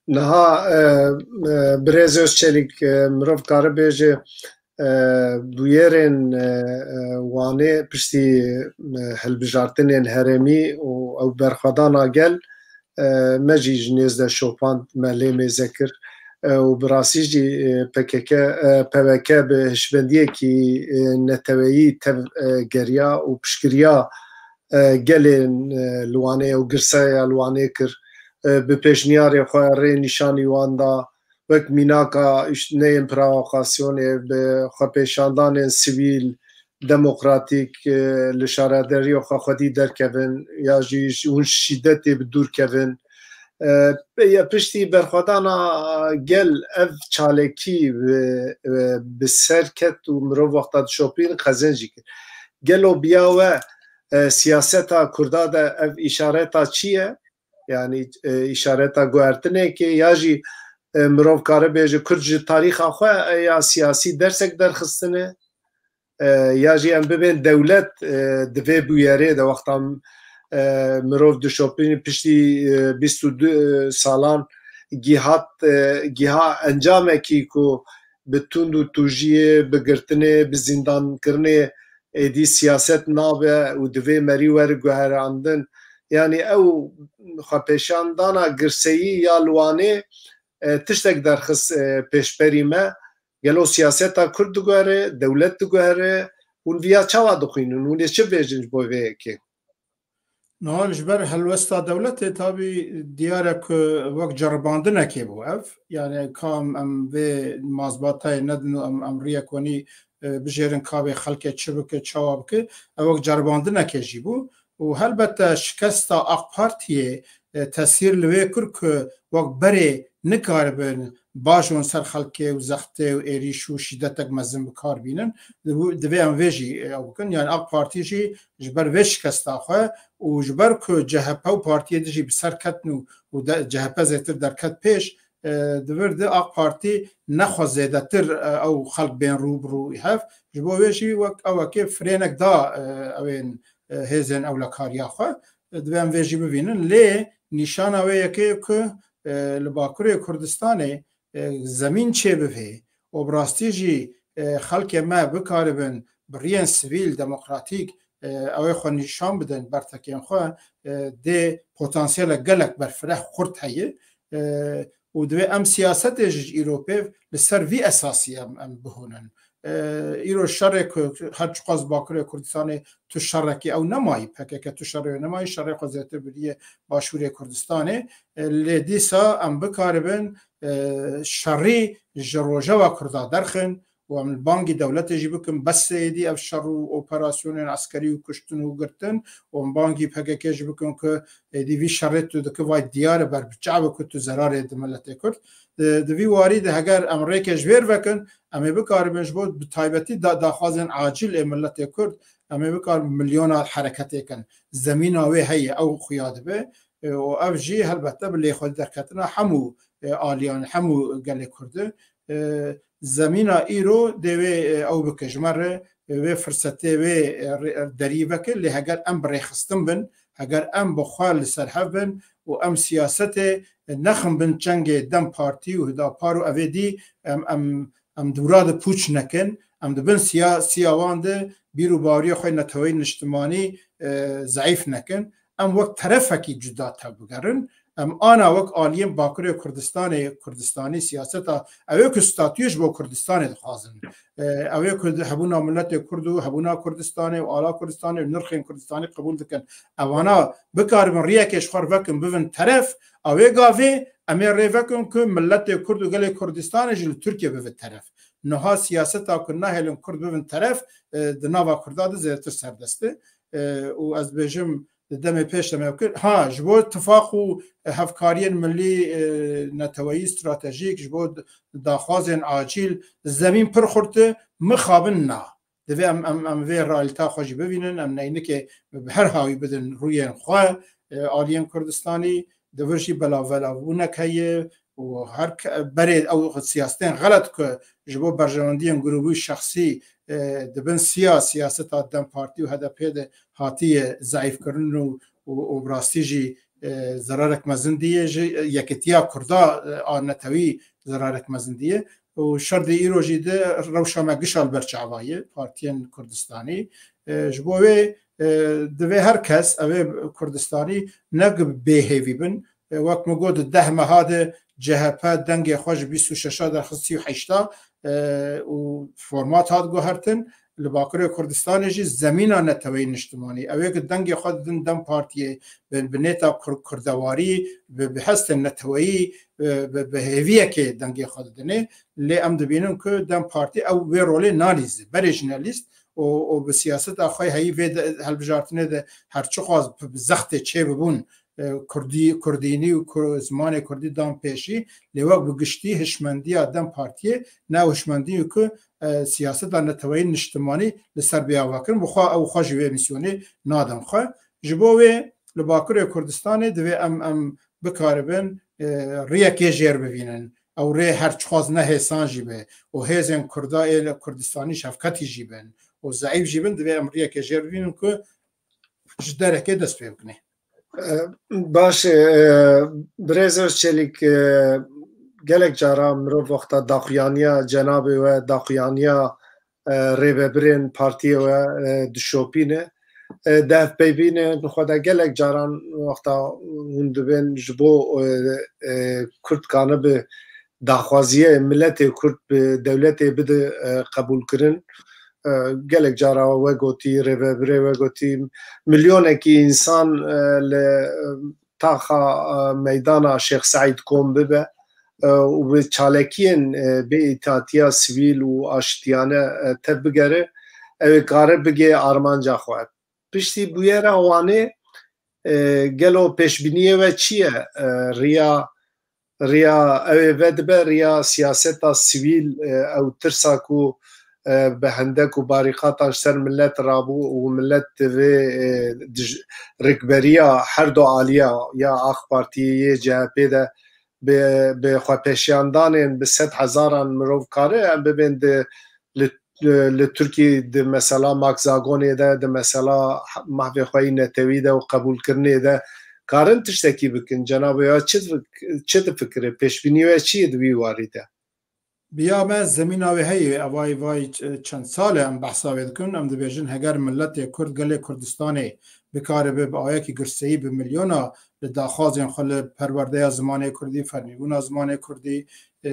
Niha, e, e, Birêz Özçelik, e, mirov kare bêje, e, bûyerên, e, e, Wanê piştî, e, hilbijartinên herêmî û ew berxwedana gel, e, me jî ji nêz de şopand, me lê mêze kir. E, û bi rastî jî, e, P K K, e, P W K bi hişbendiyekî, e, neteweyî tev, e, geriya û piştgiriya, e, gelên, e, li Wanê û girseya li Wanê kir. E, bi pêşniyarê xwe rê nîşanî wan da, wek mînaka îşt-, neyên provokasyonê, bi xwepêşandanên sivîl, demokratîk, e, li şaredariya xwe xwedî derkevin ya jî hûn şîdetê bi dûr kevin. E, ya piştî berxwedana gel ev çalakî bi, e, bi ser ket û mirov wexta dişopîn xezin jî kir. Gelo biya we, e, siyaseta Kurda de ev îşareta çi ye? Yanî, e, îşareta guhertinekê ya jî, e, mirov kare bêje Kurd ji tarîxa xwe, e, ya siyasî dersek derxistine, e, ya jî em bibên dewlet, e, di vê bûyerê de wexta, e, mirov dişopîne piştî, e, bîst û du salan gihat, e, giha encamekî ku bi tund û tûjiyê, bi girtinê, bi zîndankirinê êdî siyaset nabe û divê merî were guherandin. Yanî ew xwepêşandana girseyî ya li Wanê, e, tiştek derxist, e, pêşberî me. Gelo siyaseta Kurd diguhere, dewlet diguhere, hûn viya çawa dixwînin? Hûn ê çi bêjin ji bo vê yekê? Niha ji ber helwesta dewletê tabî diyar e ku wek ceribandinekê bû ev. Yani ka em, em vê mazbatayê nedin û em, em riyek wenî, e, bijêrin ka vê xelkê çi bike, çawa bike, ev wek ceribandinekê jî bû. Û helbete şikesta AK Partiyê, e, tesîr li wê kir ku wek berê nikaribin bajon ser xelkê û zextê û êrîş û şîdetek mezin bi kar bînin. Divê em vê jî, e, ew bikin. Yani AK Partî jî ji ber vê şikesta xwe û ji ber ku C H P û partiyê dijî bi ser ketin û, û de, C H P zêtir derket pêş, e, di vir de AK Partî nexwe zêdetir, e, ew xelk bên rû bi rû hev. Ji bo wê jî wek ewekê firênek da, e, ewên, e, hêzên ewlekariya xwe. E, divê em vê jî bibînin. Lê nîşana wê yekê ku, e, li Bakurê Kurdistanê, e, zemîn çêbivê û bi rastî jî, e, xelkê me bikaribin bi riyên sivîl, demokratîk, e, ew ê xwe nîşan bidin, bertekên xwe, e, dê potansiyelek gelek berfireh xurt heye, e, û divê em siyasetê jî ji îro pê li ser vî esasî em, em bihûnin. E, îro şerê ku her çiqas Bakurê Kurdistanê tu şerekî ew nemayî, P K K tu şerê wê nemayî, şerê xwe zêtir biriye Başûrê Kurdistanê. E, lê dîsa em bikaribin, e, şerî ji rojeva Kurda derxin û em li bangî dewletê jî bikin, bes êdî ev şer û operasyonên eskerî û kuştin û girtin û em bangî P K K jî bikin ku êdî vî şerê tu dikî vay diyar e ber bi çav e ku tu zerarê di miletê Kurd. Di, di vî warî de heger em rêkê ji vêr vekin, em ê bikaribin ji bo bi taybetî da-, daxwazên acîl ê miletê Kurd, em ê bikaribin milyona hereketê kin. Zemîna wê heye, ew xuya dibe. E, û ev jî helbette bi lêxwedî derketina hemû, e, aliyan, hemû gelê Kurd e. E, zemîna îro dê wê, e, ew bike ji me re, e, wê firsetê wê, e, re-, derî veke, lê heger em bi rêxistin bin, heger em bi xwe li ser hev bin û em siyasetê, e, nexin bin çengê DEM Partî û Hüdapar û evê dî em, em, em di wira de pûç nekin, em di bin siya-, siya wan de bîr û baweriya xwe neteweyî niştimanî, e, zeîf nekin. Em wek terefekî cuda tevbigerin. Em ana wek aliyên Bakurê Kurdistanê, Kurdistanî siyaseta, ew ê ku statuyê ji bo Kurdistanê dixwazin. E, ew ê ku hebûna miletê Kurd û hebûna Kurdistanê û ala Kurdistanê û nirxên Kurdistanî qebûl dikin. Evana bikaribin riyekê ji xwe vekin bivin teref, a wê gavê em ê rê vekin ku miletê Kurd û gelê Kurdistanê jî li Tirkiye bive teref. Niha siyaseta ku nahêlin Kurd bibin teref, e, di nava Kurda de zêdetir serdest e. E, û ez dibêjim, di demê pêş de me kir. Ha, ji bo tifaq û hevkariyên milî, e, neteweyî, stratejîk, ji bo daxwazên acîl, zemîn pir xurt e, mixabin na. Divê em, em, em vê realîta xwe jî bibînin, em neynikê bi her hawî bidin rûyên xwe, e, aliyên Kurdistanî, di vir jî belavelavbûnek heye û her ke-, berê ew siyasetên xelet ku ji bo berjewendiyên grûbî û şexsî, e, di bin siya siyaseta DEM Partî û H D P de hatiye zeîfkirin û, û, û bi rastî jî, e, zerarek mezin diye, ji yekitiya Kurda, e, a netewî zerarek mezin diye. Û şerdê îro jî de rewşa me gişa li ber çava ye, partiyên Kurdistanî. E, ji bo wê, e, divê her kes, ev ê Kurdistanî ne ku bêhêvî bin. E, wek min got, di deh meha de C H P dengê xwe ji bîst û şeşa derxist sî û heşta, e, û format hat guhertin. Li Bakurê Kurdistanê jî zemîna neteweyî niştimanî. Ew ê ku dengê xwe didin DEM Partiyê, bi, bi nêta kur-, kurdewarî, bi, bi hestên neteweyî, bi, bi, bi hêviyekê dengê xwe didinê. Lê em dibînin ku DEM Partî ew vê rolê nalîze. Berê jî nelîst û, û bi siyaseta xwe heyî vê de, hilbijartinê de her çiqas bi, bi zextê çêbibûn, e, kurdî, kurdînî û kur-, zimanê kurdî dan pêşî, lê wek bi giştî hişmendiya DEM Partiyê ne ew hişmendî ye ku, e, siyaseta neteweyî niştimanî li ser bê ava kirin. Bi xwe ew xwe jî vê mîsyonê nadin xwe. Ji bo wê li Bakurê Kurdistanê divê em, em bikaribin, e, riyekê jêr bivînin. Ew rê her çiqas ne hêsan jî be û hêzên Kurda ê li Kurdistanî şefketî jî bin û zeîf jî bin, divê em riyekê jêr bivînin ku ji derekê dest pê bikinê. E, baş e, e, Birêz Özçelik, e, gelek cara mirov wexta daxuyaniya cenabê we, daxuyaniya, e, rêvebirên partiyê we, e, dişopîne. E, di hevpeyvînên xwe de gelek caran wexta hûn dibên ji bo, e, e, Kurd kanibe daxwaziyê miletê Kurd bi dewletê bide, e, qebûlkirin. E, gelek cara we gotî, rêvebirê we gotî, milyonekî însan, e, li, e, taxa, e, meydana Şêx Seîd kom bibe, e, û bi çalakiyên, e, bê îtatiya sivîl û aştiyane, e, tevbigere, ew ê kare bigê armanca xwe. Piştî bûyera Wanê, e, gelo pêşbîniyê we çi ye? E, riya, riya ew ê vedibe riya siyaseta sivîl, e, ew tirsa ku, e, bi hendek û barîqatan ji ser milet rabû û milet divê, e, dij-, rikberiya her du aliya ya AK Partiyê yê C H P de bi, bi xwepêşiyandanên bi sed hezaran mirov kare em bibên di, li, li Tirkî di mesela Max Zagonê de, di mesela mahvê xwe yî netewî de û qebûlkirinê de karin tiştekî bikin. Cenabê ya çi difik-, çi difikire? Pêşbînî we çi ye di vî warî de? Biya me zemîna wê heye, evayî vay ç-, çend sal e em behsa wê dikin, em dibêjin heger miletê Kurd, gelê Kurdistanê bikaribe bi awayekî girseyî bi milyona li daxwazên xwe li perwerdeya zimanê Kurdî, fermîbûna zimanê Kurdî, e,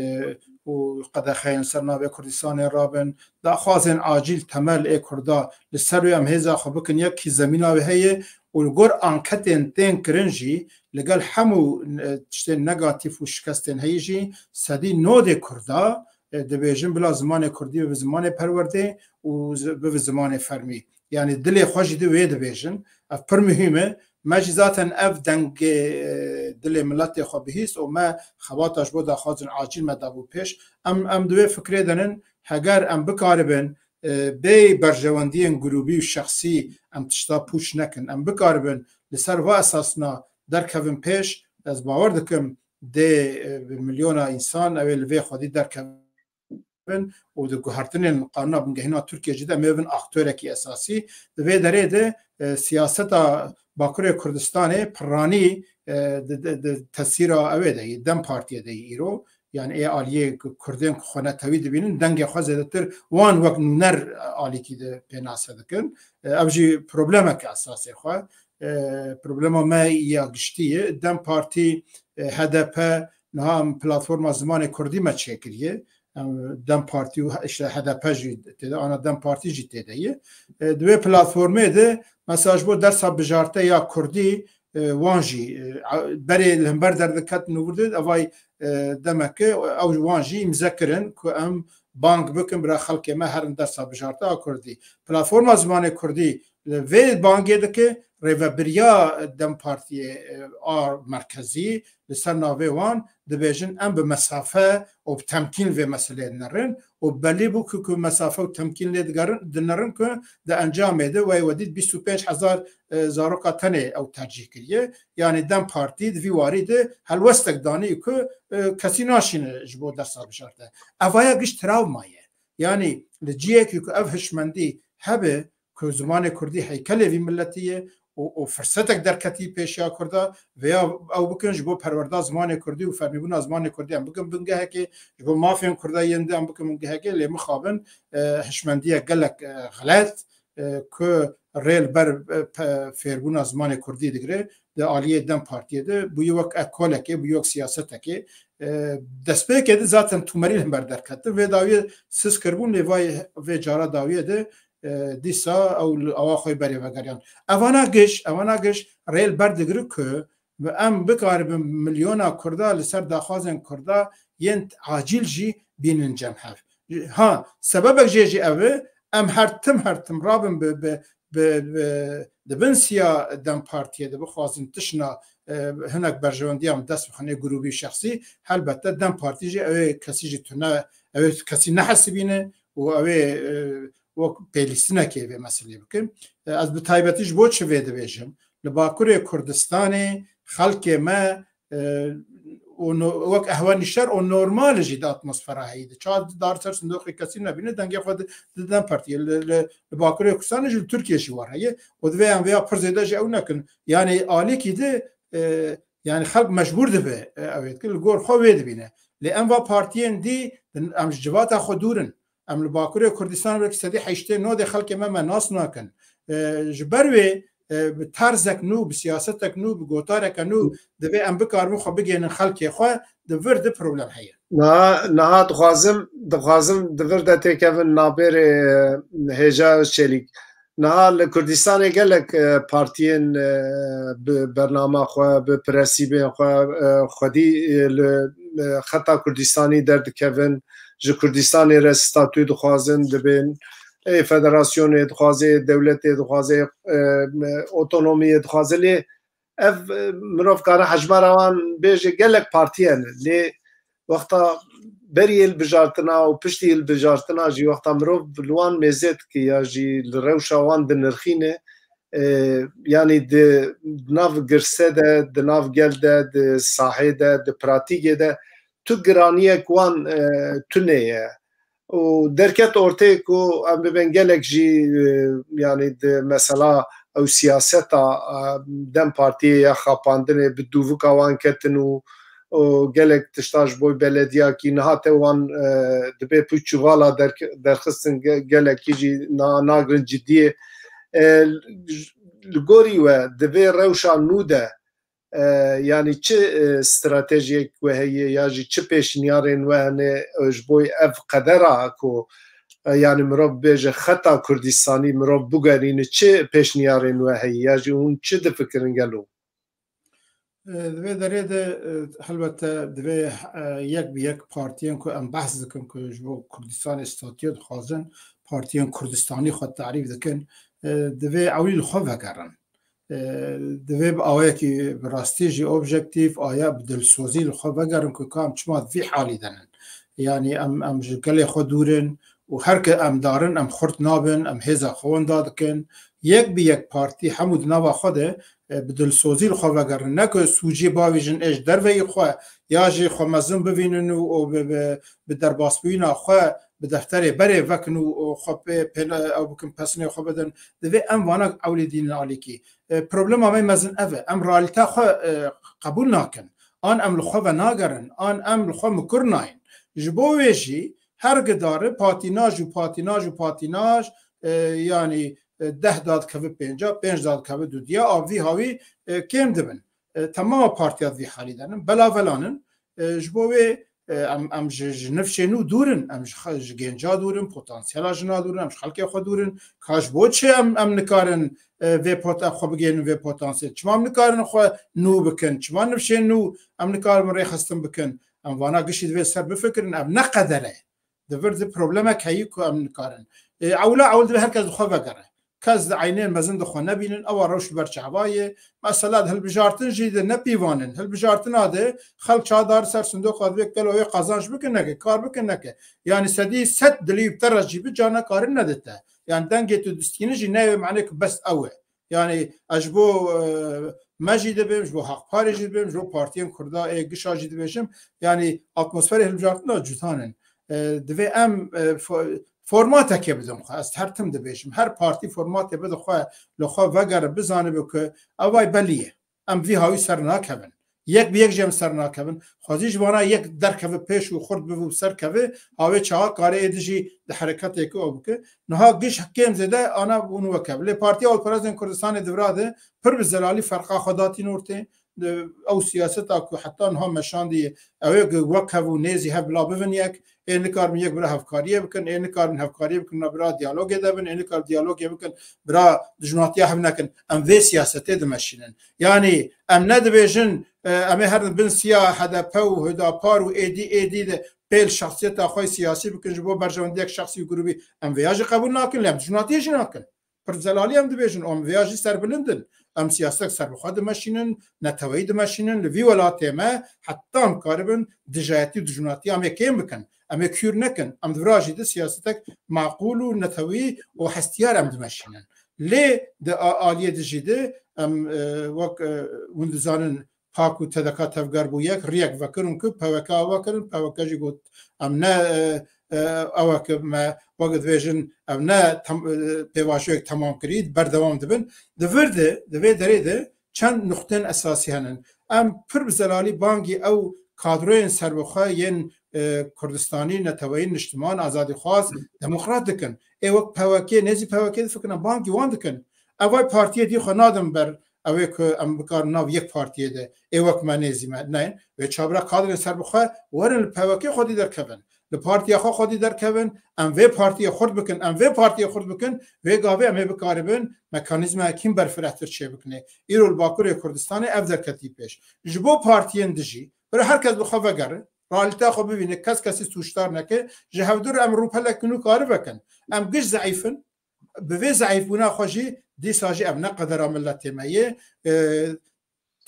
û qedexeyên ser navê Kurdistanê rabin, daxwazên acîl temel ê Kurda li ser wê em hêza xwe bikin yek kî zemîna wê heye û li gor anketên tên kirin jî li gel hemû, e, tiştên negatîf û şikestên heyî jî sedî nodê Kurda, e, dibêjin bila zimanê Kurdî bibe zimanê perwerdê û zi-, bibe zimanê fermî. Yanî dilê xwe jî di wê dibêjin. Ev pir muhîm e. Me jî zaten ev dengê, e, dilê miletê xwe bihîst û me xebata ji bo daxwazên acîl me dabû pêş. Em, em di wê fikrê de nin, heger em bikaribin, e, bê berjewendiyên grûbî û şexsî em tişta pûç nekin. Em bikaribin li ser va esasna derkevin pêş, ez bawer dikim dê, e, bi milyona însan ew ê li vê xwedî derkevin û di guhertinên qanûna bingehîna Tirkiyê jî de em ê bibin aktorekî esasî. Di vê derê de, e, siyaseta Bakurê Kurdistanê piranî, e, di, di, di tesîra ew ê de yî, DEM Partiyê de yî îro. Yanî ê aliyê ku Kurdên ku xwe netewî dibînin, dengê xwe zêdetir wan wek nûner alîkî de pênase dikin. E, ev jî problemeke esasê xwe. E, problema me ya giştî ye. DEM Partî, e, H D P, niha em platforma zimanê Kurdî me çêkiriye. Em, DEM Partî û işte H D P jî tê de, ana DEM Partî jî tê de ye. E, di wê platformê de mesela ji bo dersa bijarte ya Kurdî, e, wan jî, e, a-, berê li hember derdiketin û vir de, evay, e, demeke ew wan jî îmze kirin ku em bang bikin, bira xelkê me herin dersa bijartiya kurdî. Platforma Zimanê Kurdî li vê bangê dike, rêvebiriya DEM Partiyê, e, a merkezî li ser navê wan dibêjin, em bi mesafe û bi temkîn vê meseleyê dinerin û belî bû ku, ku mesafe û temkîn lê digerin, dinerin ku di encamê de wey we dît bîst û pênc hezar, e, zaroka tenê ew tercîh kiriye. Yanî DEM Partî di vî warî de helwestek danî ku, e, kesî naşîne ji bo dersa bijarte. Evaya giş travma ye. Yanî li ciyekî ku ev hişmendî hebe, ku zimanê kurdî heykelê vî miletî ye û, û firsetek derketî pêşiya kurda, vêya ew bikin ji bo perwerda zimanê kurdî û fermîbûna zimanê kurdî em bikin bingehekê, ji bo mafên kurda yên din em bikin bingehekê, lê mixabin, e, hişmendiyek gelek, e, xelet, e, ku rê li ber, e, pe-, fêrbûna zimanê kurdî digire, di aliyê DEM Partiyê de bûye wek ekolekê, bûye wek siyasetekê. E, destpêkê de zaten tûmerî li hember derketin. Vê dawiyê siz kiribûn, lê vay vê cara dawiyê de, e, dîsa ew li awa xwe berê vegeriyan. Evana giş, evana giş rê li ber digire ku em bikaribin milyona kurda li ser daxwazên kurda yên acîl jî bînin cem hev. Ha, sebebek jê jî ev e, em her tim, her tim rabin bi, bi, bi, bi, di bin siya DEM Partiyê de bixwazin tişna, e, hinek berjewendiyan dest bixin ê grûbî şexsî, helbette DEM Partî jî ew ê kesî jî tune, ew ê kesî nehesibîne û ew ê, e, wek pêlîstinekê vê meselê bikin. E, ez bi taybetî ji bo çi vê dibêjim? Li Bakurê Kurdistanê xelkê me, e, û no-, wek ehwenîşer û normal jî di atmosfera heyî de. Ça dar ser sindoqê kesî nebîne, dengê xwe di, di DEM Partiyê. Li, li, li Bakurê Kurdistanê jî, li Tirkiyê jî war heye. Û divê em vêya pir zêde jî ew nekin. Yanî alîkî de, e, yanî xelk mecbûr dibe, e, ew ê dikin, li gor xwe wê dibîne. Lê em va partiyên dî, em ji civata xwe dûr in. Em li Bakurê Kurdistanê belkî sedî heştê nodê xelkê me me nas nakin. E, ji ber wê, e, bi tarzek nû, bi siyasetek nû, bi gotareke nû divê em bikaribin xwe bigênin xelkê xwe, di vir de problem heye. Niha, niha dixwazim, dixwazim di vir de têkevin nabêrê, e, Hêja Çelîk. Niha li Kurdistanê gelek, e, partiyên, e, bi bernama xwe, bi prensîbên xwe, e, xwedî, e, li, e, xeta Kurdistanî derdikevin, ji Kurdistanê re statû dixwazin, dibên, ê federasyonê dixwaze, dewletê dixwaze, e, otonomiyê dixwaze, lê ev, e, mirov kare hejmara wan bêje gelek partiye ne, lê wexta berî hilbijartina û piştî hilbijartina jî wexta mirov li wan mêze dike ya jî li rewşa wan dinirxîne, e, yanî di nav girse de, di nav gel de, di sahê de, di pratîkê de tu giraniyek wan, e, tune ye. Û derket ortê ku em bibên gelek jî, e, yanî di mesela ew siyaseta, e, DEM Partiyê ya xapandinê bi dûvika wan ketin û, û gelek tişta ji bo belediyakî niha te wan, e, dibê pûç çuvala derk-, derxistin ge-, gelekî jî na-, nagrin cidiyê. E, li gorî we di vê rewşa nû de e, yanî çi, e, stratejiyek we heye ya jî çi pêşniyarên we hene, e, ji bo ev qedera ku, e, yanî mirov bêje xeta Kurdistanî mirov bigerîne, çi pêşniyarên we heye ya jî hûn çi difikirin gelo? E, di vê derê de, e, helbette divê, e, yek bi yek partiyên ku em behs dikin ku ji bo Kurdistanê statûyê dixwazin, partiyên Kurdistanî xwe tarîf dikin, e, divê ewilî li xwe vegerin. E, divê bi awayekî bi rastî jî objektîf, aya bi dilsozî li xwe vegerin ku ka em çima di vî halî de nin. Yanî em, em ji gelê xwe dûr in û her ke em dar in, em xurt nabin, em hêza xwe wenda dikin. Yek bi yek partî hemû di nava xwe de, e, bi dilsozî li xwe vegerin. Ne ku sûcê bavêjin ê ji derveyî xwe ya jî xwe mezin bivînin û, û bi, bi, bi derbasbûyîna xwe bi defterê berê vekin û, û xwe pê, pê, ew bikin, pesnê xwe bidin. Divê em vana ewlî dînin alîkî. E, problema me mezin ev e. Em realîteya xwe, e, qebûl nakin. An em li xwe venagerin, an em li xwe mikur nayên. Ji bo wê jî her gidari patînaj û patînaj û patînaj, e, yanî, e, deh dadikeve pênca, pênc dadikeve dudiya, a vî hawî, e, kêm dibin. E, temama partiya di vî halî de nin. Bela velanin, e, ji bo wê, e, em, em ji, ji nifşê nû dûr in, em ji xe-, ji genca dûr in, potansiyela jina dûr in, em ji xelkê xwe dûr in. Ka ji bo çi em, em nikarin, e, vê pot-, em xwe bigihînin vê potansiyel? Çima em nikarin xwe nû bikin? Çima nifşên nû em nikarin rêxistin bikin? Em vana gişî divê ser bifikirin. Ev ne qeder e. Di vir de problemek heyî ku em nikarin. E, ewla ewil divê her kes di xwe vegere. Kes di eynên mezin di xwe nebînin, ewa rewş li ber çava ye. Mesela di hilbijartin jî de ne pîvan in. Hilbijartina de xelk çawa dare ser sindoqa, divê gelo wê qazanç bikin neke, kar bikin neke. Yanî sedî sed dilî bi te re jî bi, carna karin nedite. Yanî dengê tu distînî jî neyê, mane ku bes ew e. Yanî ez ji bo, e, me jî dibêm, ji bo Haqparê jî dibêm, ji bo partiyên Kurda ê gişa jî dibêjim. Yanî atmosferê hilbijartina cudan in. E, divê em, e, fo-, formatekê bidin xwe. Ez her tim dibêjim. Her partî formatê bide xwe, li xwe vegere, bizanibe ku ev ay belî ye. Em vî hawî ser nakevin. Yek bi yek jî em ser nakevin. Xwezî ji vana yek derkeve pêş û xurt bibe û ser keve, hawê çawa kare êdî jî di hereketê ku ew bike. Niha giş kêm zêde ana bûn wekev. Lê Partiya Alperestên Kurdistanê di vira de pir bi zelalî ferqa xwe datîn ortê. Di, ew siyaseta ku heta niha meşandiye, ew ê ku wek hev û nêzî hev bila bivin yek, ê nikarin yek bira hevkariyê bikin, ê nikarin hevkariyê bikin, na bira diyalogê de bin, ê nikar diyalogê bikin, bira dijminatiya hev nekin. Em vê siyasetê dimeşînin. Yanî em nedibêjin, e, em ê herin bin siya H D P û Hüdapar û êdî êdî de pêl şexsiyeta xwe siyasî bikin ji bo berjewendiyek şexsî û grûbî. Em vêya jî qebûl nakin, lê em dijminatiyê jî nakin. Pir zelalî em dibêjin, em vêya jî serbilind in. Em siyasetek serbixwe dimeşînin, neteweyî dimeşînin, li vî welatê me heta em karibin dijayetî û dijminatiya em ê kêm bikin. Em ê kûr nekin. Em di vira jî de siyasetek maqûl û netewî û hestiyar em dimeşînin. Lê di a-, aliyê dijî de em, e, wek, e, hûn dizanin, PAK û T D K tevger bû yek, riyek vekirin ku P W K ava kirin, P W K jî got, em ne, e, e, ew e ku me wek dibêjin, ev ne tem-, e, pêvajoyek temam kirî, berdewam dibin. Di vir de, di vê derê de çend nuqtên esasî henin. Em pir bi zelalî bangî ew kadroyên serbixwe yên, e, Kurdistanî, neteweyî, niştiman, azadîxwaz, demokrat dikin. Ê wek P W K, nêzî P W K difikirin, bangî wan dikin. Ev ay partiyê dî xwe nadin ber ew ê ku em bikarin nav yek partiyê de ê wek me nêzî me. Neyên, wê çabira kadrên serbixwe werin li P W K xwedî derkevin. Li partiya xwe xwedî derkevin, em vê partiyê xurt bikin, em vê partiyê xurt bikin, vê gavê em ê bikaribin mekanîzmayekî berfirehtir çêbikinê. Îro li Bakurê Kurdistanê ev derketî pêş. Ji bo partiyên dijî, bira her kes bi xwe vegere, realîteya xwe bibîne, kes kesî sûcdar neke, ji hevdûr em rûpelek nû karivekin. Em giş zeîf in, bi vê zeîfbûna xwe jî dîsa jî ev ne qedera miletê me ye. E,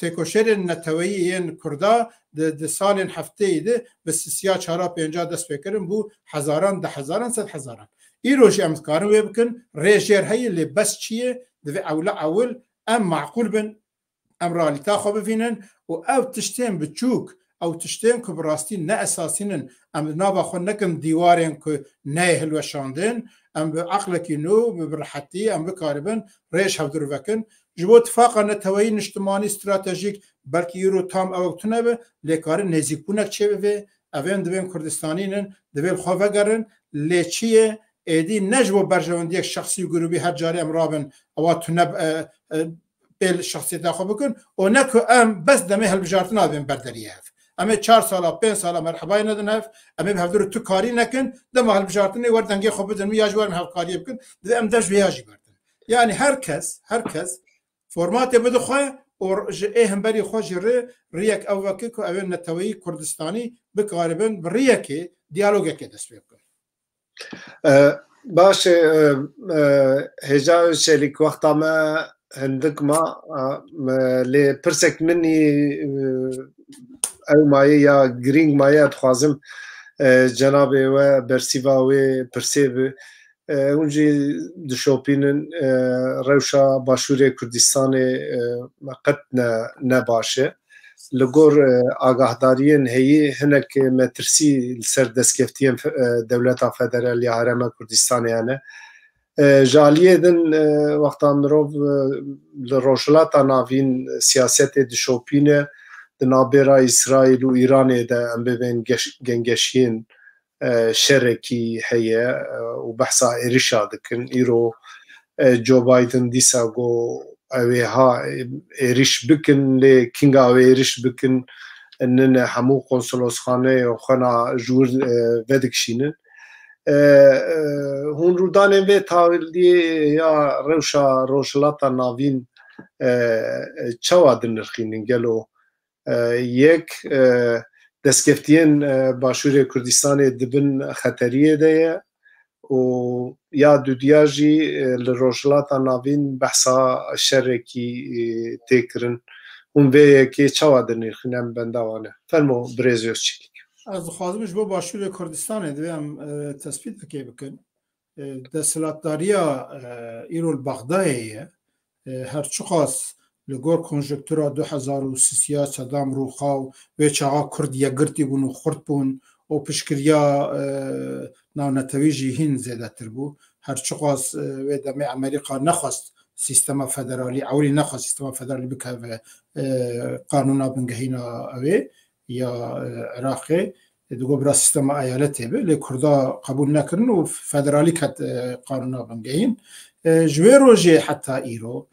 têkoşerên neteweyî yên Kurda di, di salên hefteyî de bi sisiya çara pênca dest pê kirin, bû hezaran, deh hezaran, sed hezaran. Îro jî em dikarin wê bikin, rê jêr heye, lê bes çi ye? Divê ewle ewil em maqûl bin, em realîta xwe bivînin û ew tiştên biçûk, ew tiştên ku bi rastî ne esasîn in, em di nava xwe nekin dîwarên ku neyê hilweşandin, em bi eqlekî nû, bi, bi rehetî em bikaribin rêj hevdûr vekin. Ji bo tifaqa neteweyî, niştimanî, stratejîk, belkî îro tam ew tune be, lê karin nêzîkbûnek çêbibe. Evên divên Kurdistanî nin, divê li xwe vegerin, lê çi ye? Êdî ne ji bo berjewendiyek şexsî û grûbî her carê em rabin, ewa tune, e, e, pêl şexsiyeta xwe bikin û ne ku em bes demê hilbijartina dibên ber deriyê hev. Em ê çar sala, pênc sala merhebayê nedin hev, em ê bi hevdû re tu karî nekin, dema hilbijartinê wer dengê xwe bidin min ya jî werin hevkariyê bikin, divê em dev ji vê ya jî berdin. Yanî her kes, her kes formatê bide xwe û r-, ji ê hemberî xwe jî re riyek ew veke ku ew ê neteweyî Kurdistanî bikaribin bi riyekê, diyalogekê dest pê bikin. E, baş e, e, Hêja Çelîk, wexta me hindik ma, e, me, lê pirsek min î, e, ew maye ya girîng maye, dixwazim, e, cenabê we bersîva wê pirsê bi. E, hûn jî dişopînin, e, rewşa Başûrê Kurdistanê, e, qet ne, ne baş e. Li gor, e, agahdariyên heyî hinek metirsî li ser destkeftiyên fe-, e, Dewleta Federal ya Herêma Kurdistanê hene. E, ji aliyê din, e, wexta mirov, e, li Rojhilata Navîn siyasetê dişopîne, di navbêra Îsraîl û Îranê de em bibên geş-, gengeşiyên, e, şerekî heye, e, û behsa êrişa dikin. Îro, e, Joe Biden dîsa got, ew ê ha, e, êriş bikin, lê kinga ew êriş bikin, nine hemû konsolosxaneyê xwe na ji wir, e, vedikişînin. E, e, hûn rûdanên vê taliyê ya rewşa Rojhilata Navîn, e, e, çawa dinirxînin? Gelo, e, yek, e, Destkeftiyên Başûrê Kurdistanê di bin xeteriyê de ye û ya dudiya jî li Rojhilata Navîn behsa şerekî tê kirin. Hûn vê yekê çawa dinirxîne, em benda wan e? Fermo birêz Özçelik. Ez dixwazim ji bo Başûrê Kurdistanê divê em tespîtekê bikin. Desthilatdariya îro li Bexdayê ye. Her çiqas li gor konjonktura du hezar û sisiya Sedam rûxa û wê çaxa Kurd yekgirtî bûn û xurt bûn û piştgiriya navnetewî jî hîn zêdetir bû. Her çiqas wê demê Amerîka nexwest sîstema federalî, ewilî nexwest sîstema federalî bikeve qanûna bingehîna ewê ya Iraqê. Digot bira sîstema eyaletê be, lê Kurda qebûl nekirin û federalî ket qanûna bingehîn. Ji wê rojê heta îro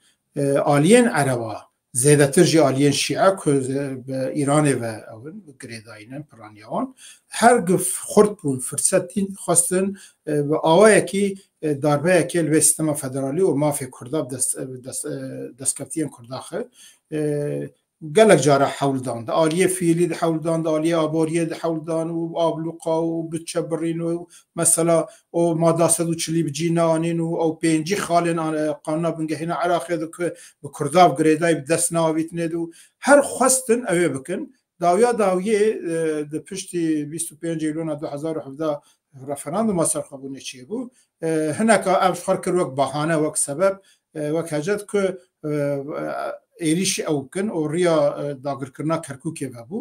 aliyên Ereba, zêdetir jî aliyên Şîe ku bi Îranê ve ew in, girêdayî ne, piraniya wan, her gi xurt bûn, firset dîn xwestin bi awayekî darbeyekê li vê sîstema federalî û mafê Kurda bi dest, bi dest, destkeftiyên Kurda xi. Gelek cara hewl dan. Di aliyê fiîlî di hewl dan, di aliyê aboriyê di hewl dan û ablûqa û biçe birîn û mesela o mada sed û çilî bi cî neanîn û ew pêncî xalên an-, qanûna bingehîna Iraqê di ku bi Kurda bi girêdayî bi dest neavîtinê de û her xwestin ew ê bikin. Dawiya dawiyê, e, di piştî bîst û pênc Eylûna du hezar û hevdeh referanduma serxwebûnê çêbû. E, hineka ev ji xwe kir wek bahane, wek sebeb, e, wek hecet ku, e, êrîşî ew bikin û riya, e, dagirkirina Kerkûkê vebû.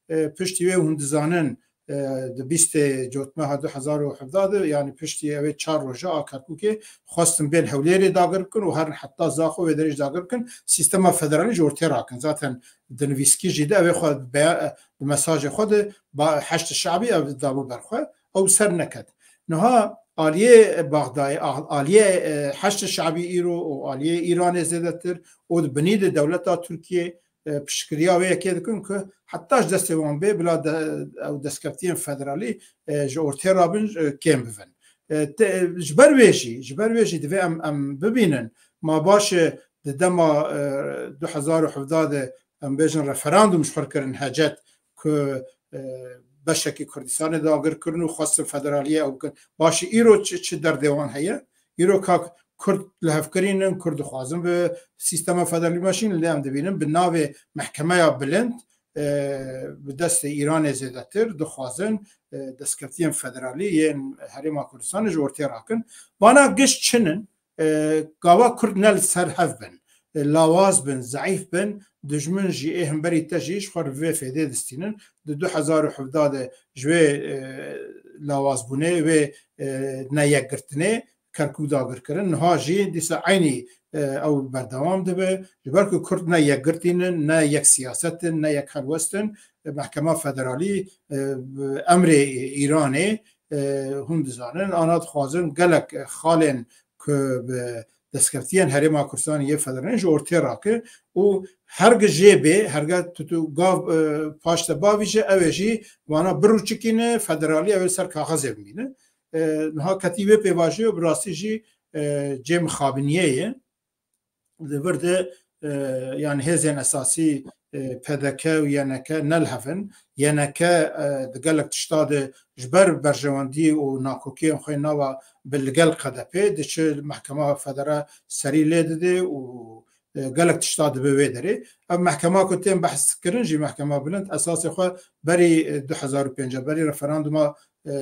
E, piştî wê hûn dizanin, e, di bîstê Cotmeha du hezar û hevdeh de, yanî piştî ew ê çar roja a Kerkûkê xwestin bên Hewlêrê dagir bikin û herin heta Zaxo wê derê jî dagir bikin, sîstema federalî ji ortê rakin. Zaten di nivîskî jî de ew ê xwe beya-, di mesajê xwe de ba-, Heşd Şabî ev dabû ber xwe, ew ser neket. Niha aliyê Baxdayê, a-, aliyê, e, Heşd Şabî îro û aliyê Îranê zêdetir û di binî de dewleta Tirkiyê, e, piştgiriya wê yekê dikin ku heta ji destê wan bê bila de, ew destkeftiyên federalî, e, ji ortê rabin, e, kêm bibin. E, te, ji ber wê jî, ji ber wê jî divê em, em bibînin, ma baş e, di dema, e, du hezar û hevdeh de, em bêjin, referandum ji xwe kirin hecet ku, e, beşekî Kurdistanê dagir kirin û xwestin federaliyê ew bikin. Başî îro çi, çi derdê wan heye? Îro ka Kurd lihevkirîn in, Kurd dixwazin bi sîstema federalî meşîn, lê em dibînin bi navê Mehkemeya Bilind, e, bi destê Îranê zêdetir dixwazin, e, destkeftiyên federalî yên Herêma Kurdistanê ji ortê rakin. Vana giş çin in, e, gava Kurd ne li ser hev bin, e, lawaz bin, zeîf bin, dijmin jî ê hemberî te jî ji xwe re vê fêdê distînin. Di du hezar û hevdeh de ji wê, e, lawazbûnê, wê, e, neyekgirtinê Kerkûk dagir kirin. Niha jî dîsa eynî, e, ew berdewam dibe. Ji ber ku Kurd ne yekgirtî ne, ne yek siyaset in, ne yek helwest in, e, Mehkema Federalî, e, bi emrê Îranê, e, hûn dizanin, ana dixwazin gelek xalên ku bi destkeftiyên Herêma Kurdistanê yê federalî ji ortê rake û herge jê bê, herge tu, tu gav, e, paş te bavîje, ew ê jî vana birûçikîne, federalî ew ê ser kaxezê bimîne. E, niha ketî wê pêvajoyê û bi rastî jî, e, cê mixabiniyê ye. Li vir de, e, yanî hêzên esasî, e, P D K û Y N K ne li hev in. Y N K, e, di gelek tişta de ji ber berjewendî û nakokiyên xwe nava bi li gel K D P diçe mehkema federa serî lê dide û, e, gelek tişta dibe wê derê. Ev mehkema ku tên behs kirin jî, mehkema bilind, esasê xwe berî, e, du hezar û pênc, berî referanduma, e,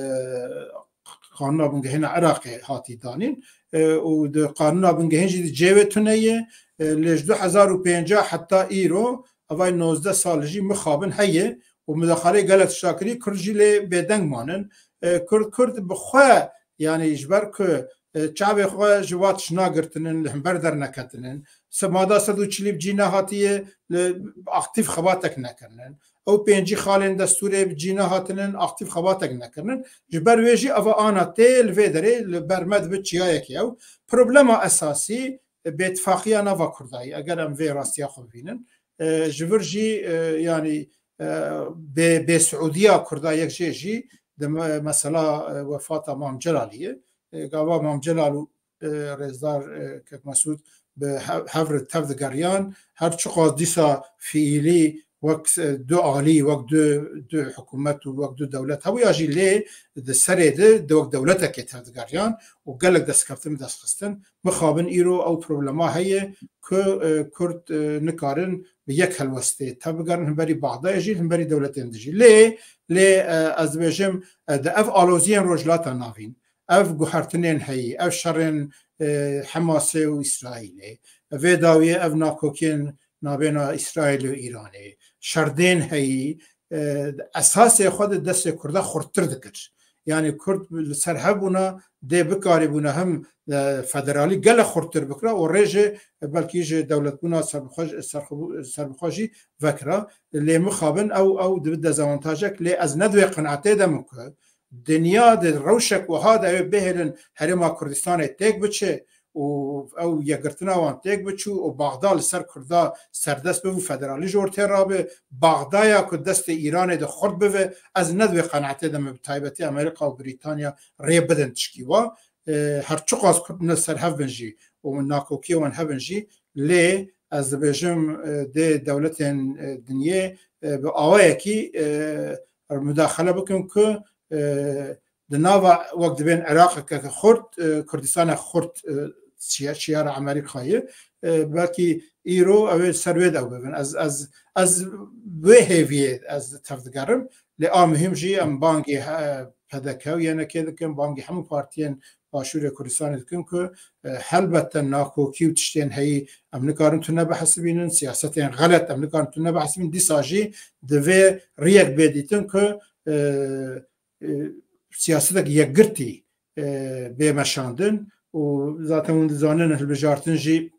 Qanûna Bingehîn a Iraqê hatî danîn, e, û di Qanûna Bingehîn jî di cê wê tune ye, e, lê ji du hezar û pêncah heta îro, evay nozdeh sal jî mixabin heye û mudaxaleyê gelek tişta kirî, Kurd jî lê bêdeng manin. E, Kurd, Kurd bi xwe, yanî ji ber ku, e, çavê xwe ji va tiştna girtinin, li hember derneketinin, se-, mada sed û çilî bi cî nehatiye, li aktîf xebatek nekirinin. Ew pêncî xalên destûrê bi cî nehatinin, aktîf xebatek nekirinin. Ji ber wê jî eva ana tê li vê derê li ber me dibe çiyayekê ew. Problema esasî, e, bêtifaqiya nava Kurdayî. Eger em vê rastiya xwe bibînin, e, ji vir jî, e, yanî, e, bê, bêsiûdiya Kurda yek jê jî di me-, mesela, e, wefata Mam Celalî ye. E, gava Mam Celal û, e, Rêzdar, e, Kek Mesûd bi hev-, hev re tev digeriyan. Her çiqas dîsa fiîlî wek, e, du alî, wek du, du hikûmet û wek du dewlet hebû ya jî lê di serê de, de wek dewletekê tevdigeriyan û gelek destkeftin bi dest xistin. Mixabin îro ew problema heye ku, e, Kurd, e, nikarin bi yek helwestê tevbigerin, himberî Baxdayê jî, himberî dewletên dijî. Lê, lê, e, ez dibêjim, e, di ev aloziyên Rojhilata Navîn, ev guhertinên heyî, ev şerên, e, Hemasê û Îsraîlê, vê dawiyê ev nakokiyên nabêna Îsraîl û Îranê, şerdên heyî, e, esasê xwe di destê Kurda xurttir dikir. Yanî Kurd li ser hev bûna dê bikarîbûna him, e, federalî gelek xurttir bikira û rê jî, e, belkî ji dewletbûna serbixwe-, serbixwe-, serbixwe jî vekira. Lê mixabin ew, ew dibi dezavantajek, lê ez ne di wê qenaetê de me ku dinya di rewşek wiha de ew bihêlin Herêma Kurdistanê têk biçe û ew yekgirtina wan têk biçû û Baxda li ser Kurda serdest bibû, federalî ji ortê rabe, Baxdaya ku destê Îranê de xurt bive, ez ne di wê qenaetê de me, bi taybetî Amerîka û Brîtanya rê bidin tişkî wa. E, her çiqas Kurd ne ser hev bin jî û nakokiyê wan hebin jî, lê ez dibêjim, e, dê dewletên, e, dinyê, e, bi awayekî, e, mudaxele bikin ku, e, di nava wek dibên Iraqeke xurt, e, Kurdistanek xurt, e, çiya-, çiyara Amerîkayê, e, belkî îro ew ê ser wê de ew bibin. Ez, ez, ez wê hêviyê ez tevdigerim. Lê a muhîm jî em bangê he-, P D K û Y N K dikin, bangê hemû partiyên Başûrê Kurdistanê dikin ku, e, helbette nakokî û tiştên heyî em nikarin tune bihesibînin, siyasetên xelet em nikarin tune bihesibînin, dîsa jî divê riyek bê dîtin ku, e, e, siyasetek yekgirtî, e, bê meşandin û zaten hûn dizanin hilbijartin jî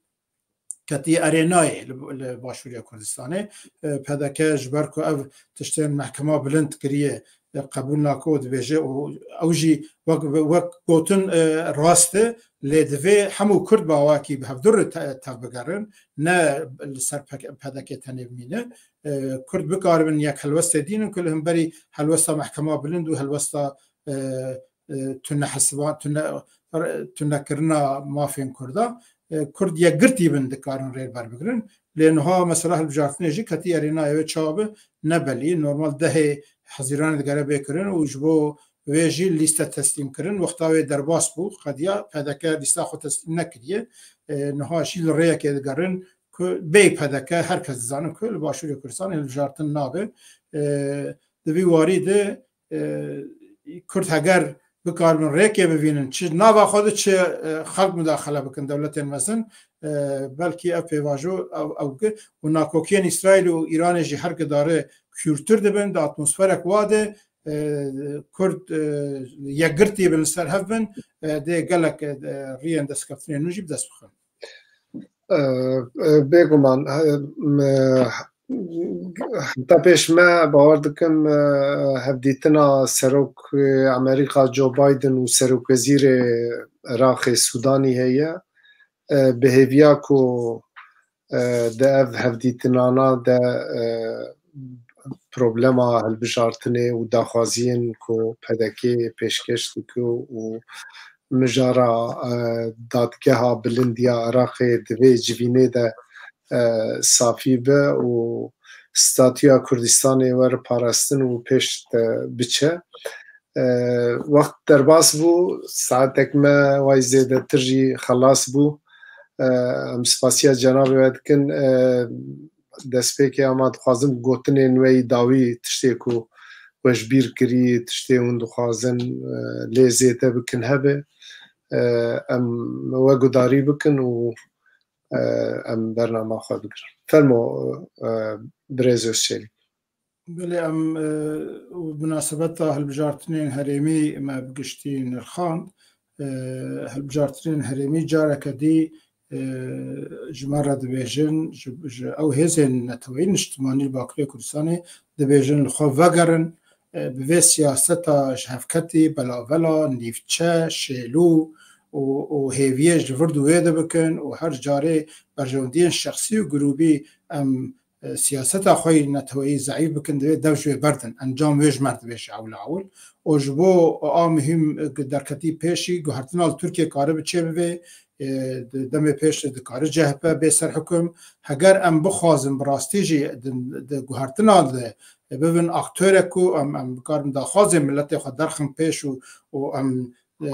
ketî erênayê li, li Başûrê Kurdistanê. E, P D K ji ber ku ev tiştên mehkema bilind kiriye, e, qebûl nake û dibêje û ew jî wek, wek gotin, e, rast e, lê divê hemû Kurd bi awakî bi hevdû re te-, tevbigerin, ne li ser P K, P D K tenê bimîne. E, Kurd bikaribin yek helwestê dînin ku li hemberî helwesta mehkema bilind û helwesta, e, e, tune hesiba-, tune, tunekirina mafên Kurda, e, Kurd yekgirtî bin dikarin rê ber bigirin. Lê niha mesela hilbijartinê jî ketî erêna ew ê çawa bi ne belî. Normal dehê Hezîranê digere bê kirin û ji bo wê jî lîste teslîm kirin. Wexta wê derbas bû, qediya P D K lîsta xwe teslîm nekiriye. E, niha jî li rêyekê digerin ku bê P D K her kes dizane ku li Başûrê Kurdistanê hilbijartin nabe. E, di vî warî de e, Kurd heger bikaribin rêkê bivînin, çi nava xwe de çi, e, xelk mudaxele bikin, dewletên mezin, e, belkî ev pêvajo ew, ew ki û nakokiyên Îsraîl û Îranê jî her gidare kûrtir dibin, di atmosferek wa de, e, Kurd, e, yekgirtî bin, li ser hev bin, e, dê gelek, e, riyên destkeftinê nû jî bi dest bixin. E, e, bêguman, e, me, heta pêş me bawer dikim, e, hevdîtina serok, e, Amerîka Joe Biden û serokwezîrê Iraqê Sûdanî heye. E, bi hêviya ku, e, di ev hevdîtinana de, e, problema hilbijartinê û daxwaziyên ku P D K pêşkêş dike û mijara, e, dadgeha bilind ya Iraqê di vê civînê de, e, safî be û statûya Kurdistanê were parastin û pêş de biçe. E, wext derbas bû, saetek me way zêdetir jî xelas bû. E, em spasiya cenabê we dikin. E, destpêkê ama dixwazim gotinên we yî dawî tiştê ku we ji bîr kirî, tiştê hûn dixwazin, e, lê zêde bikin hebe, e, em we gudarî bikin û, e, em bernama xwe bigirin. Fermo, e, birêz Özçelîk. Belê em, e, û minasebeta hilbijartinên herêmî me bi giştî nirxand. E, hilbijartinên herêmî careke dî, e, ji me re dibêjin, ji, ji ew hêzên neteweyî niştimanî li Bakurê Kurdistanê dibêjin li xwe vegerin, e, bi vê siyaseta ji hevketî, belavela, nîvçe, şêlû û, û hêviyê ji vir dû wê de bikin û her carê berjewendiyên şexsî û grûbî em e, siyaseta xwe yî neteweyî zeîf bikin, divê dev ji wê berdin. Encam wê ji me re dibêje ewil ewil. Û ji bo a muhîm, e, derketî pêşî, guhertina li Tirkiye karibe çêbibe, e, di demê pêş de dikare C H P bê ser hukum. Heger em bixwazin bi rastî jî di, di guhertina de, e, bibin aktorek ku em, em bikarin daxwazên miletê xwe derxin pêş û, û em, e,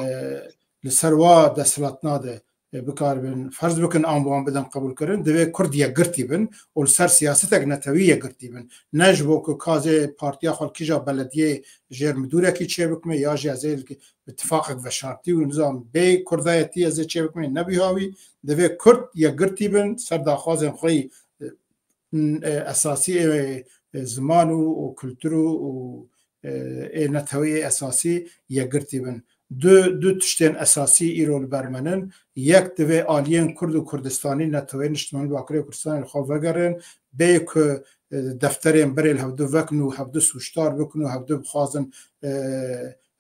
li ser wa desthilatina de, e, bikaribin, ferz bikin, an wan bidin qebûlkirin, divê Kurd yekgirtî bin û li ser siyasetek netewî yekgirtî bin. Ne ji bo ku ka ez ê partiya xwe li kîja belediyê jêr midûrekî çêbikime ya jî ez ê li bi tifaqek veşartî û nizam bê Kurdayetî ez ê çêbikime, ne bî hawî. Divê Kurd yekgirtî bin, ser daxwazên xwe yî, e, e, esasî, e, e, ziman û, û kultur û, û, e, ê neteweyê esasî yekgirtî bin. Du, du tiştên esasî îro li ber me nin. Yek, divê aliyên Kurd û Kurdistanî, neteweyên niştimanî Bakurê Kurdistanê li xwe vegerin. Bê ku, e, defterên berê li hevdu vekin û hevdu sûcdar bikin û hevdu bixwazin, e,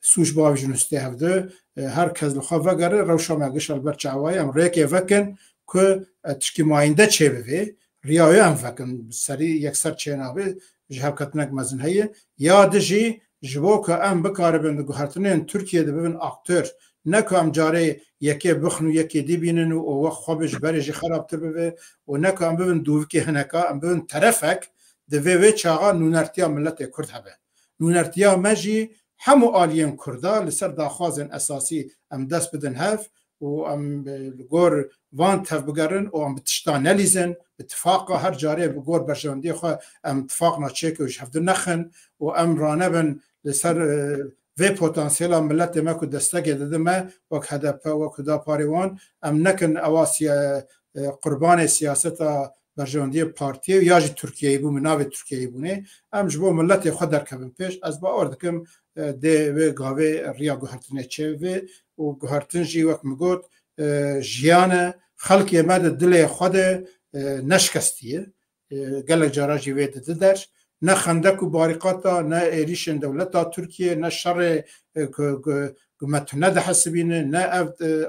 sûc bavêjin û stê hevdu, e, her kes li xwe vegere, rewşa me gişa li ber çawa ye, em rêkê vekin ku, e, tişkî mayînde çêbivê, riya wê em vekin, serî yekser çênabe, ji hevketinek mezin heye. Ya di jî, ji bo ku em bikaribin di guhertinên Tirkiyê de bibin aktor, ne ku em carê yekê bixin û yekê dî bînin û, û wext xwe bi ji berê jî xerabtir bibe û ne ku em bibin dûvikê hineka, em bibin terefek, divê wê çaxa nûnertiya miletê Kurd hebe. Nûnertiya me jî hemû aliyên Kurda li ser daxwazên esasî em dest bidin hev û em, e, li gor van tevbigerin û em bi tişta nelîzin, bi tifaqa her carê bi gor berjewendiyê xwe em tifaqna çêke û ji hevdu nexin û em ranebin li ser, e, vê potansiyela miletê me ku destekê dide me wek H D P, wek Huda Parê wan, em nekin ewa siya-, e, qurbanê siyaseta berjewendiyê partiyê û ya jî Tirkiyeyî bû, min navê Tirkiyeyî bûnê. Em ji bo miletê xwe derkevin pêş. Ez bawer dikim, e, dê wê gavê riya guhertinê çêbibe û guhertin jî wek min got, e, jiyan e, xelkê me di dilê xwe de, e, neşkestî ye. E, gelek cara jî wê didi der. Ne xendek û barîqata, ne êrîşên dewleta Tirkiye, ne şerê, e, ku, ku, ku me tune dihesibîne, ne ev, e,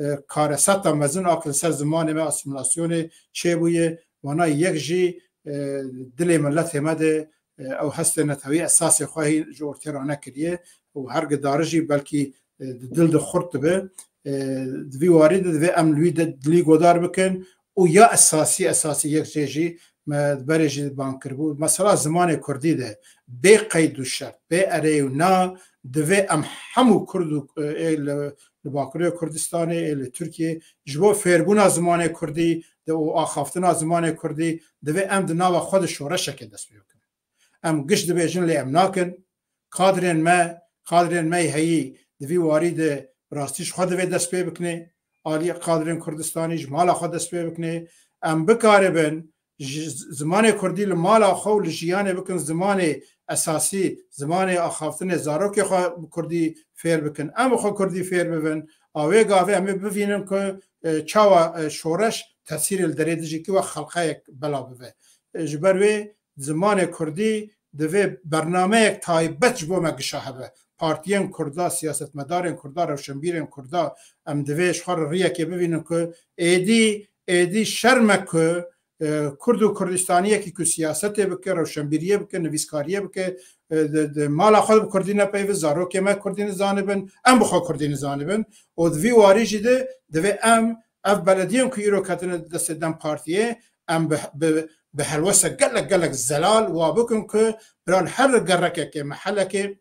e, kareseta mezin a ku li ser zimanê me asîmîlasyonê çêbûye. Wana yek jî, e, dilê miletê me de, e, ew hestê netewî esasê xwe hîn ji ortê ranekiriye û her gidari jî belkî, e, di dil de xurt dibe. E, di vî warî de divê em li wî de dilî godar bikin û ya esasî, esasî yek jê jî me berê jî bang kiribû. Mesela zimanê kurdî de bê qeyd û şert, bê erê û na, divê em hemû kurd û, e, ê li, li Bakurê Kurdistanê, ê li Tirkiyê ji bo fêrbûna zimanê kurdî de û axaftina zimanê kurdî divê em di nava xwe de şoreşekê dest pê bikin. Em giş dibêjin lê em nakin. Kadrên me, kadrên me yê heyî di vî warî de bi rastî ji xwe divê dest pê bikinê. Aliyê kadrên Kurdistanî ji mala xwe dest pê bikinê. Em bikaribin ji z-, zimanê kurdî li mala xwe û li jiyanê bikin zimanê esasî, zimanê axaftinê, zarokê xwe bi kurdî fêr bikin. Em bi xwe kurdî fêr bibin. A wê gavê em ê bivînin ku, e, çawa, e, şoreş tesîrê li derê dijî ki wek xelqeyek bela bibe. E, ji ber wê zimanê kurdî divê bernameyek taybet ji bo me gişa hebe. Partiyên kurda, siyasetmedarên kurda, rewşenbîrên kurda em divê ji xwe re riyekê bivînin ku êdî, êdî şerm e ku, e, kurd û kurdistaniyekî ku siyasetê bike, rewşenbîriyê bike, nivîskariyê bike, e, di, di mala xwe de bi kurdî nepeyve, zarokê me kurdî nizanibin, em bi xwe kurdî nizanibin. Û di vî warî jî de divê em ev belediyên ku îro ketine destê DEM Partiyê, em bi, bi, bi helwestek gelek, gelek zelal wa bikin ku bira li her gerekekê, mehelekê,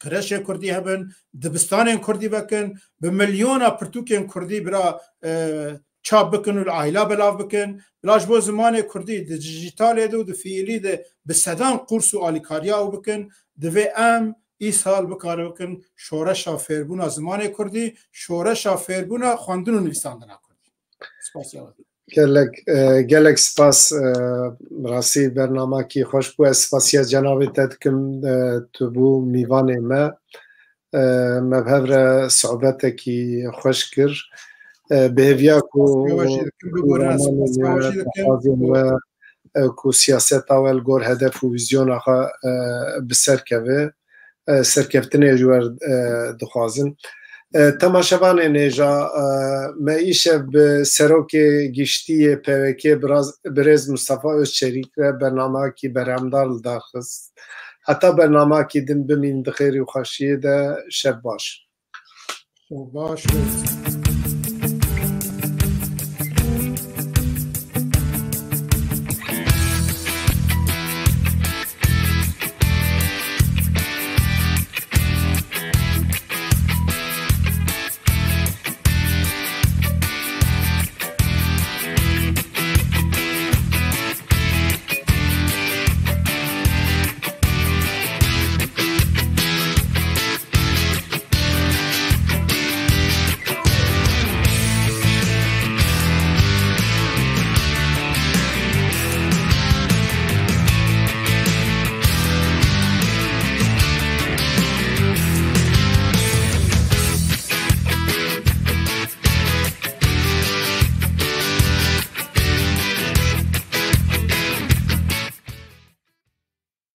kreşê kurdî hebin, dibistanên kurdî vekin, bi milyona pirtûkên kurdî bira, e, çap bikin û li aîla belav bikin. Bila ji bo zimanê kurdî di dijîtalê de û di fiîlî de bi sedan qûrs û alîkariya ew bikin, divê em îsal bikare bikin şoreşa fêrbûna zimanê kurdî, şoreşa fêrbûna xwendin û nivîsandina kurdî. Spasiya we. Gelek, e, gelek spas, e, rastî bernamekî xweş bû. Ez spasiya cenabê te dikim, e, tu bû mîvanê me. E, me bi hev re sohbetekî xweş kir. E, bi hêviya ku Spasiya we jî dikim, ku bibore, ramanên spasiya we we, jî dikim. Axaftinên we, e, ku siyaseta we li gor hedef û vîzyona xwe, e, bi ser keve, e, serkeftinê ji we, e, dixwazin. E, temaşevanên hêja, e, me îşev bi Serokê Giştî yê P Y K, biraz, birêz Mustafa Özçelik re bernameyekî berhemdar li dar xist. Heta bernameyekî din bimînin di xêrî û xweşiyê de, şev baş. Şev baş.